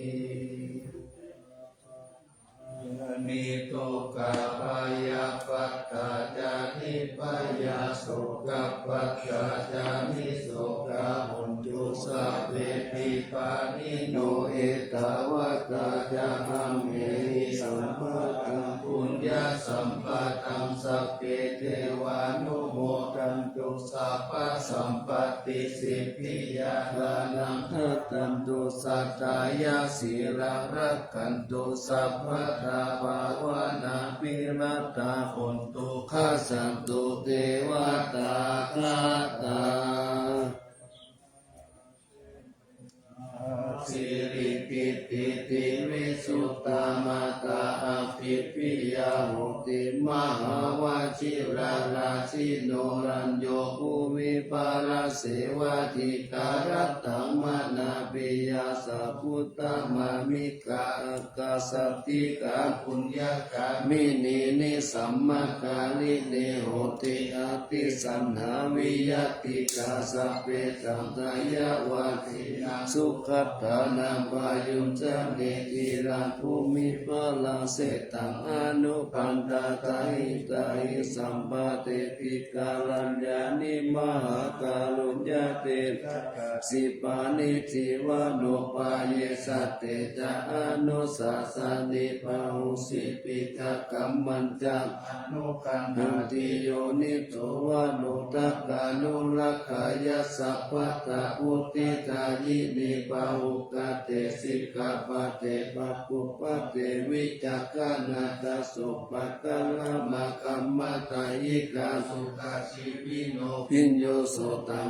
Niddukkhaṃ abyāpajjhaṃ ca nibbhayaṃ sokapaccaṃ ca nissokā hontu sabbepi pāṇino. Ettāvatā ca amhehi sambhataṃ puññasampadaṃ sabbe devānumodantu sabbasampattisiddhiyā. Dānaṃ dadantu saddhāya sīlaṃ rakkhantu sabbadā bhāvanābhiratā hontu gacchantu devatāgatā. Sirikittitī visuddhā mātā appidiya hoti mahāvajirārājino rañño bhūmiparāsevā dīgharattaṃ manāpiyā saputtamaṃ mika akasattikā puññagāminī nisammakārinī hoti atisañhā viyattikā sabbesaṃ dayāvajjinaṃ sugatānaṃ payuñjanī dhīraṃ bhūmiparāsetaṃ anubandā tahitāhi sampāteti kalyāṇī mahākāruññatedajjā sipāṇi jīvanupāyesā te ca anusāsanī bahussī piṭakaṃ maññaṃ anuggaṇhāti yoniso manodakkhanurakkhāya sabbattha vuḍḍhidāyinī pahukkhate sikkhāpade pakkupade vicakkhaṇatha sopakaramakkhamatā yikā sukajī vino bhiyyo so taṃ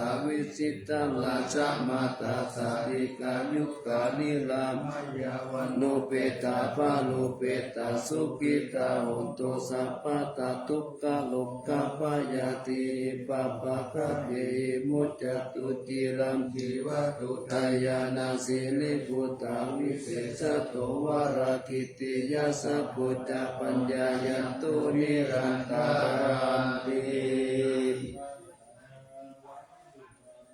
sīlassa vijitā, rājamātā sādhikā, yukkhā nirāmā yāva nūpetāparupetāsukhitā hontu sabbadā. Dukkharogabhayā tīhi pāpaggahehi muccantu ciraṃ jīvatu dāyādā sirīputā visesato varakītiyā sabbojjhapaññāyantu nirantaraṃ ti.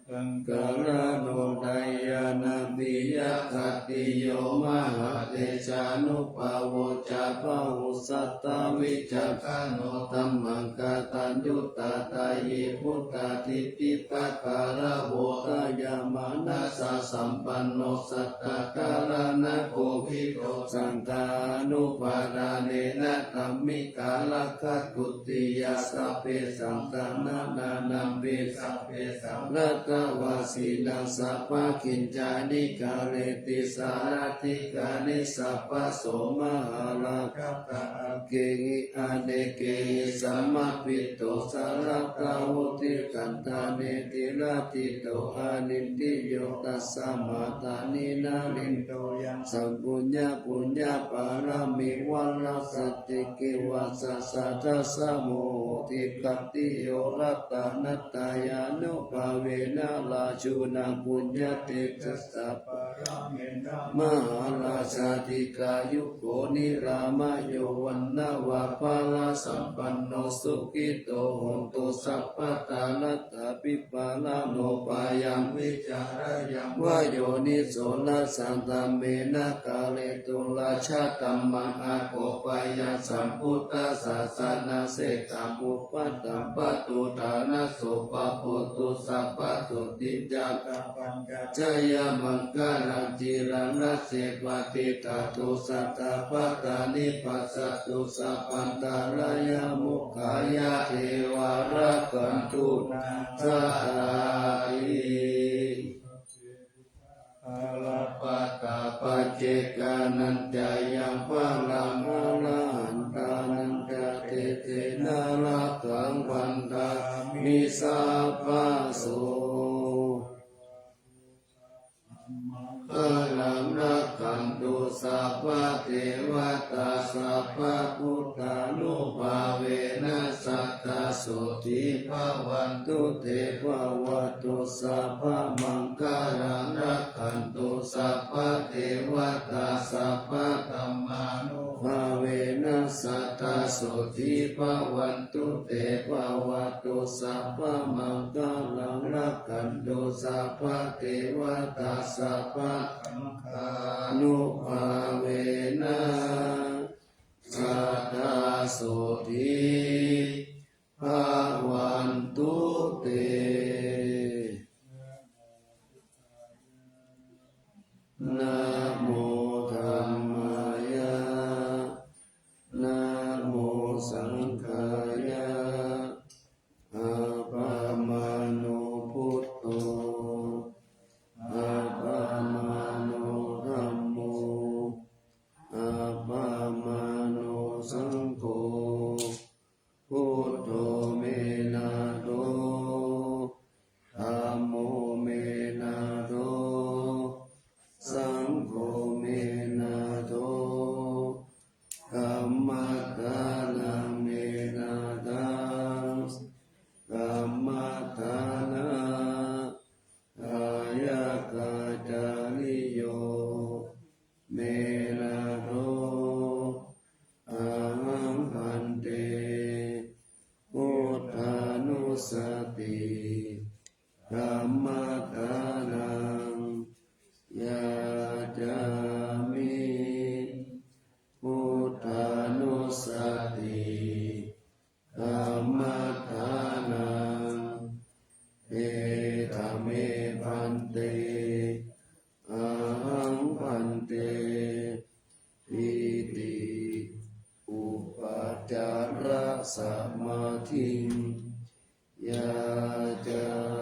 Saṅgarāno dāyādā piyakhattiyo mahātejānubhāvo ca bāhussatthā vicakkhaṇo dhammaṃ kataññutā dāyī buddhādhipitakāravo dāyāmānassasampanno sattākāraṇakovido saṅghānupādānena dhammikārakadutiyā sabbesaṃ samaṇānaṃ pi sabbesaṃ atthāvasīnaṃ sabbakiñcāni kareti sārathikāni sabbaso mahārājā atthāhaggehi anekehi samāhito saratā uddisāneti laṭhito anindriyo tasmā dāni nālento yaṃ saṃ puññapuññapāramī varasaccikivasasā dasamo hoṭi khattiyo ratanattayānubhāvena rājuna puññatejasā mahārājā dīghāyuko nirāmayo vaṇṇavanamābharasampanno sukhito hotu sabbadā. Atthāpipāṇāno bhayaṃ vicārayamāno yoniso rājadhammena kāretu rājadhammaṃ akopayaṃ sambuddhasāsanasekaṃ upaṭṭhaṃ pāturahaṃsu pāpūtu sabbasotthiṃ jayamaṅgalaṃ ciraṃ rāse paṭiṭṭhātu sadā pādā nibajjhatu sabbantarāyā mokkhaṃ yāti vaṇṇavantu nātha ti. Gabbhānāgā paccekānañca yaṃ balaṃ arahantānañca tejena rakkhaṃ bandhāmi sabbaso. Maṅgalaṃ rakkhantu sabbadevatā sabbabuddhānubhāvena sadā sotthī bhavantu te. Bhavatu sabbamaṅgalaṃ rakkhantu sabbadevatā sabbadhammānubhāvena sadā sotthī bhavantu te. Bhavatu sabbamaṅgalaṃ rakkhantu sabbadevatā sabbasaṅghānubhāvena sadā sotthī bhavantu te. Namo dhammāya, namo saṅghāya. Appamāṇo buddho, appamāṇo dhammo, appamāṇo saṅgho. Buddho me nātho, dhammo me nātho, saṅgho me nātho, kammaṭṭhānaṃ me nāthaṃ, kammaṭṭhānā dāyakācariyo me nātho. Ahaṃ bhante buddhānussati kammaṭṭhānaṃ yācāmi. Buddhānussati kammaṭṭhānaṃ. Etha me bhante, ahaṃ bhante, iti upācara yācāmi.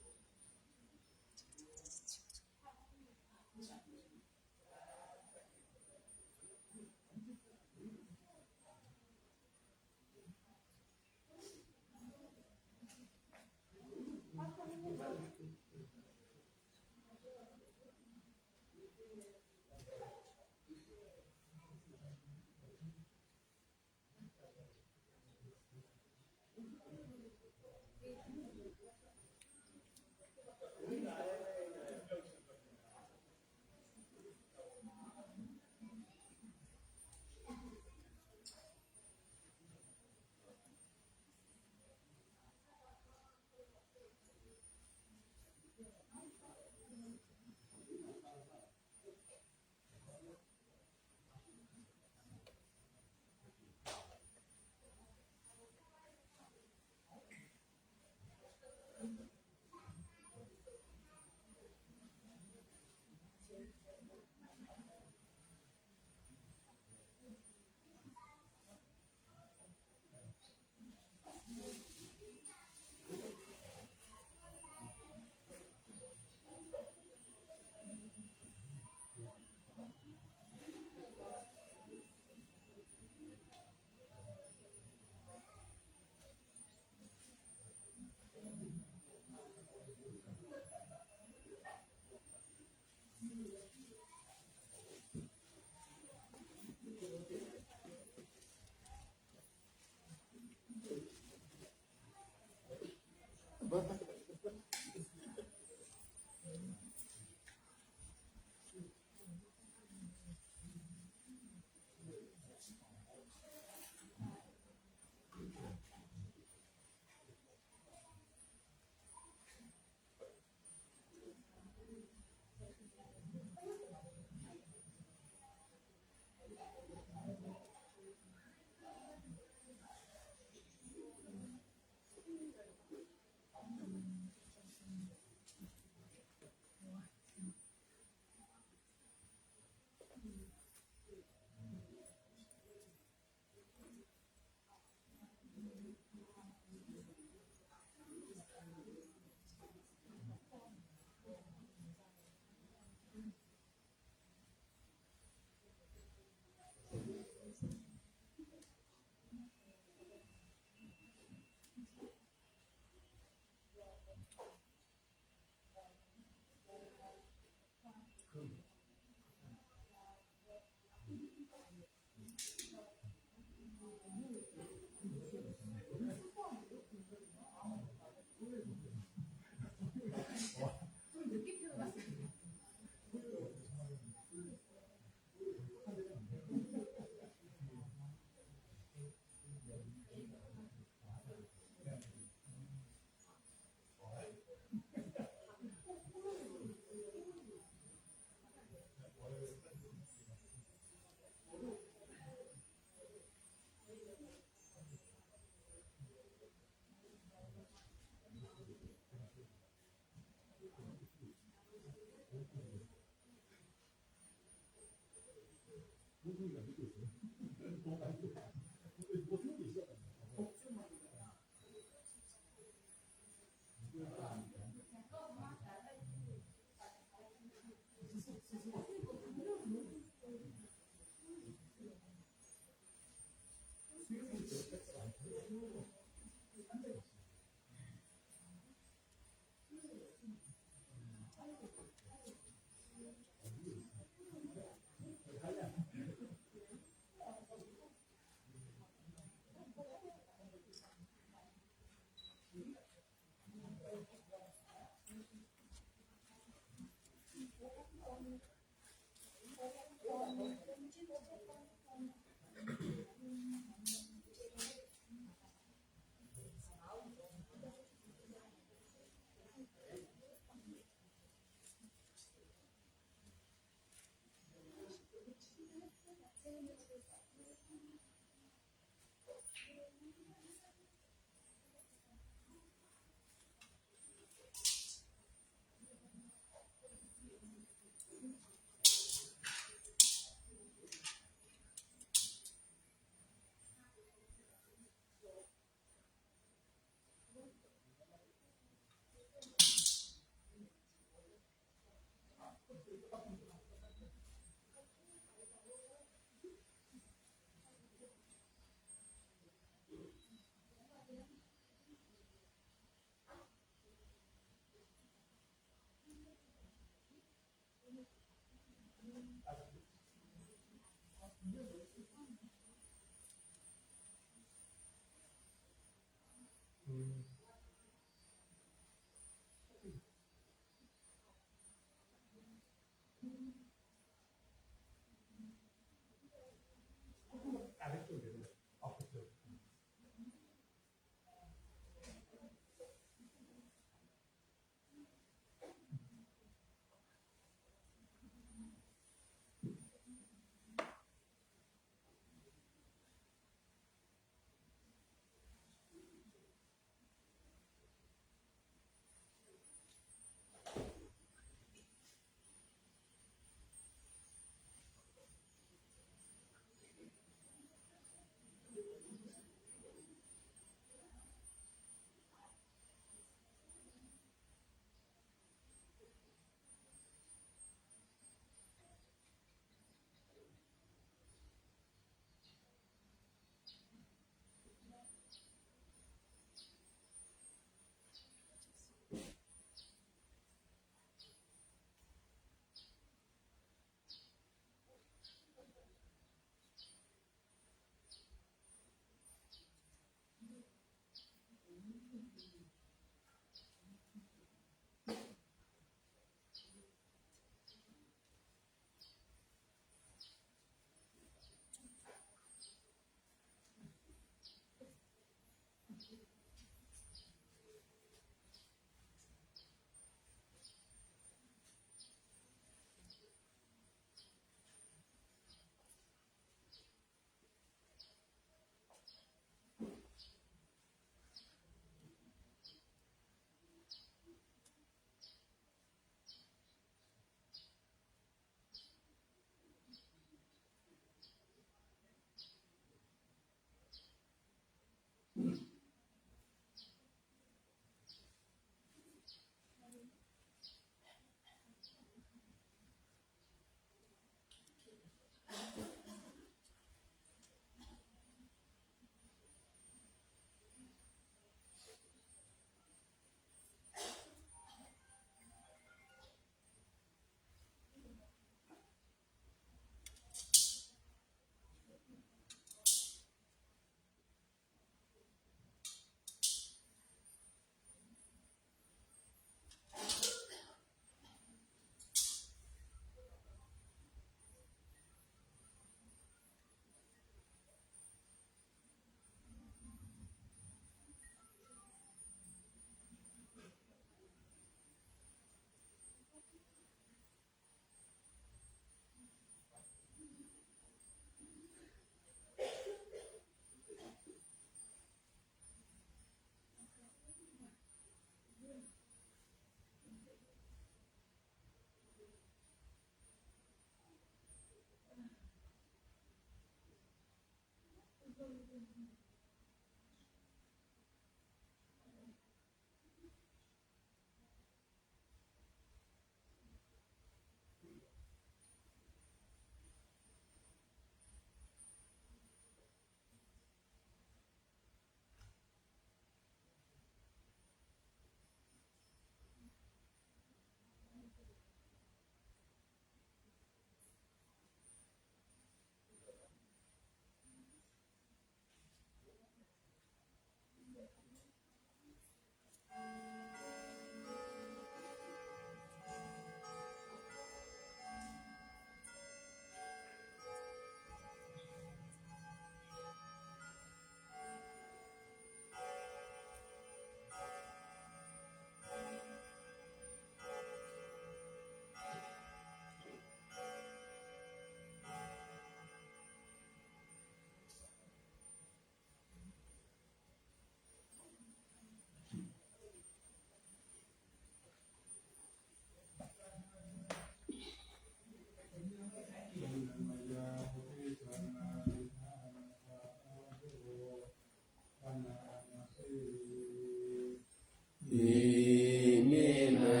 Iminā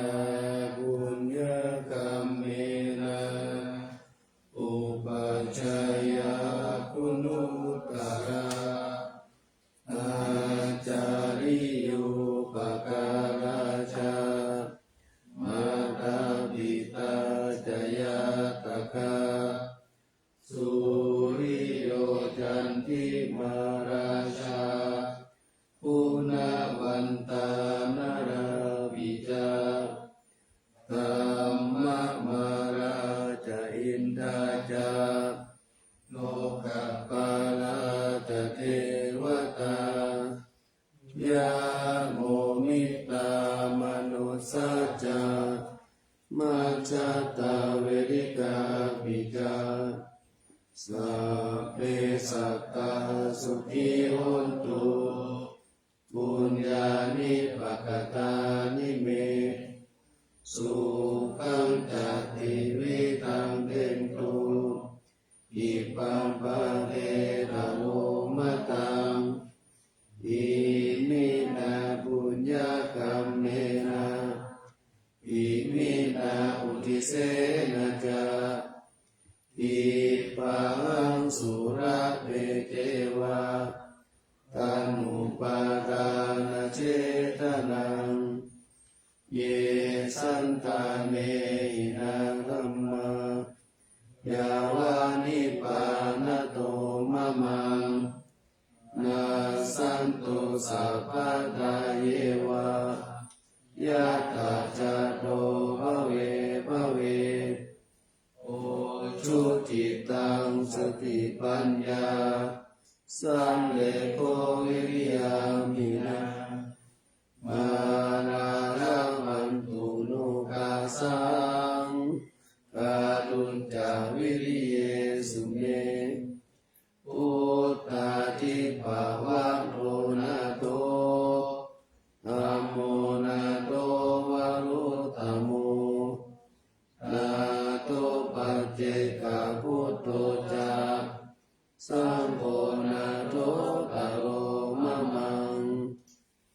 puññakammena upajjhāyā guṇuttarā, ācariyūpakārā ca mātā pitā ca ñātakā, suriyo candimā rājā, guṇavantā narāpi ca, brahmamārā ca indā ca, lokapālā ca devatā, yamo mittā manussā ca, majjhattā verikāpi ca, sabbe sattā sukhī hontu, puññāni pakatāni me, sukhañca tividhaṃ dentu, khippaṃ pāpetha vo mataṃ. Iminā puññakammena, iminā uddisena ca, khippāhaṃ sulabhe ceva, taṇhupādānachedanaṃ, ye santāne hinā dhammā, yāva nibbānato mamaṃ, nassantu sabbadā yeva, yattha jāto bhave bhave. Ujucittaṃ satipaññā, sallekho viriyamhinā, mārā labhantu nokāsaṃ, kātuñca viriyesu me. Vuttādibhāvato nātho, dhammo nātho varuttamo, nātho paccekabuddho ca, saṅgho nāthottaro mamaṃ.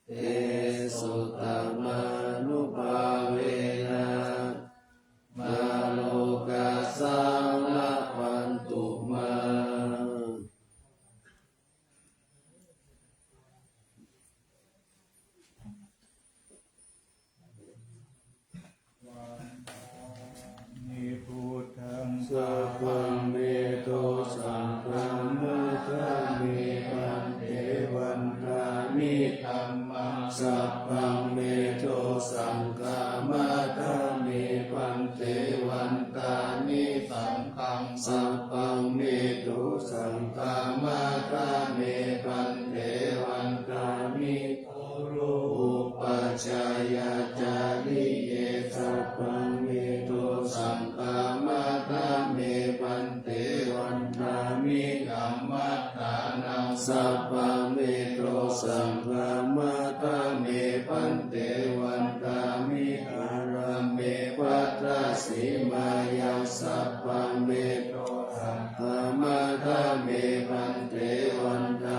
Tesottamānubhāvena, mārokāsaṃ labhantu mā. Vandāmi buddhaṃ, sabbaṃ me dosaṃ khamatha me bhante. Vandāmi dhammaṃ, sabbaṃ me dosaṃ khamatha me bhante. Vandāmi saṅghaṃ, sabbaṃ me dosaṃ khamatha me bhante. Vandāmi guru upajjhāyācariye, sabbaṃ me dosaṃ khamatha me bhante. Vandāmi kammaṭṭhānaṃ, sabbaṃ me dosaṃ khamatha me bhante. Vandāmi ārāme bhaddasīmāyaṃ, sabbaṃ me dosaṃ khamatha me bhante. Vandāmi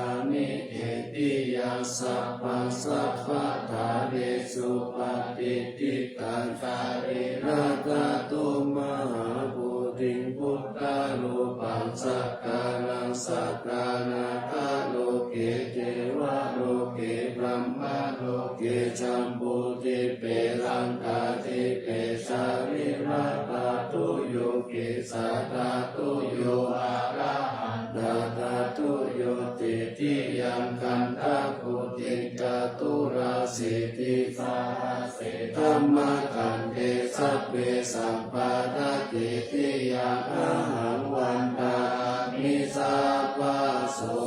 Cittaṃ sarīradhātuṃ mahābodhiṃ buddharūpaṃ sakkāraṃ sakkārāda loke devaloke brahmaloke jambudīpe saṅghadīpe sarīradhātuyo kesādhātuyo arahan- tadhātuyo titiyaṃ gandhakuṭiṃ caturāsītisahassidhammakkhandhe sabbe sampadāti. Titiyaṃ ahaṃ vandāmi sabbaso.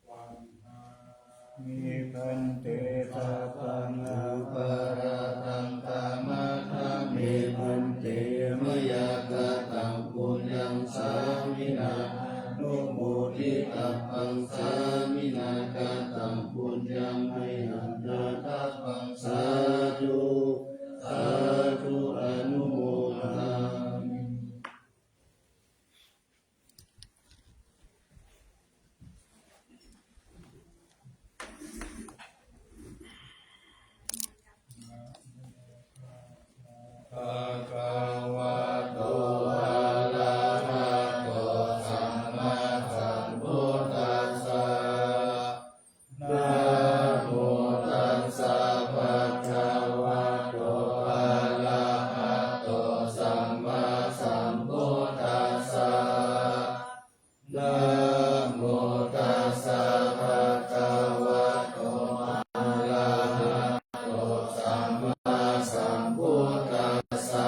Vandāmi bhante sabbaṃ aparādhaṃ khamatha me bhante. Mayā kataṃ puññaṃ sāminā anumoditabbaṃ, sāminā kataṃ puññaṃ mayhaṃ dātabbaṃ, sādhu sādhu anumodāmi. Bhagavato arahato sammāsambuddhassa. Namo tassa bhagavato arahato sammāsambuddhassa. Namo tassa bhagavato arahato sammāsambuddhassa.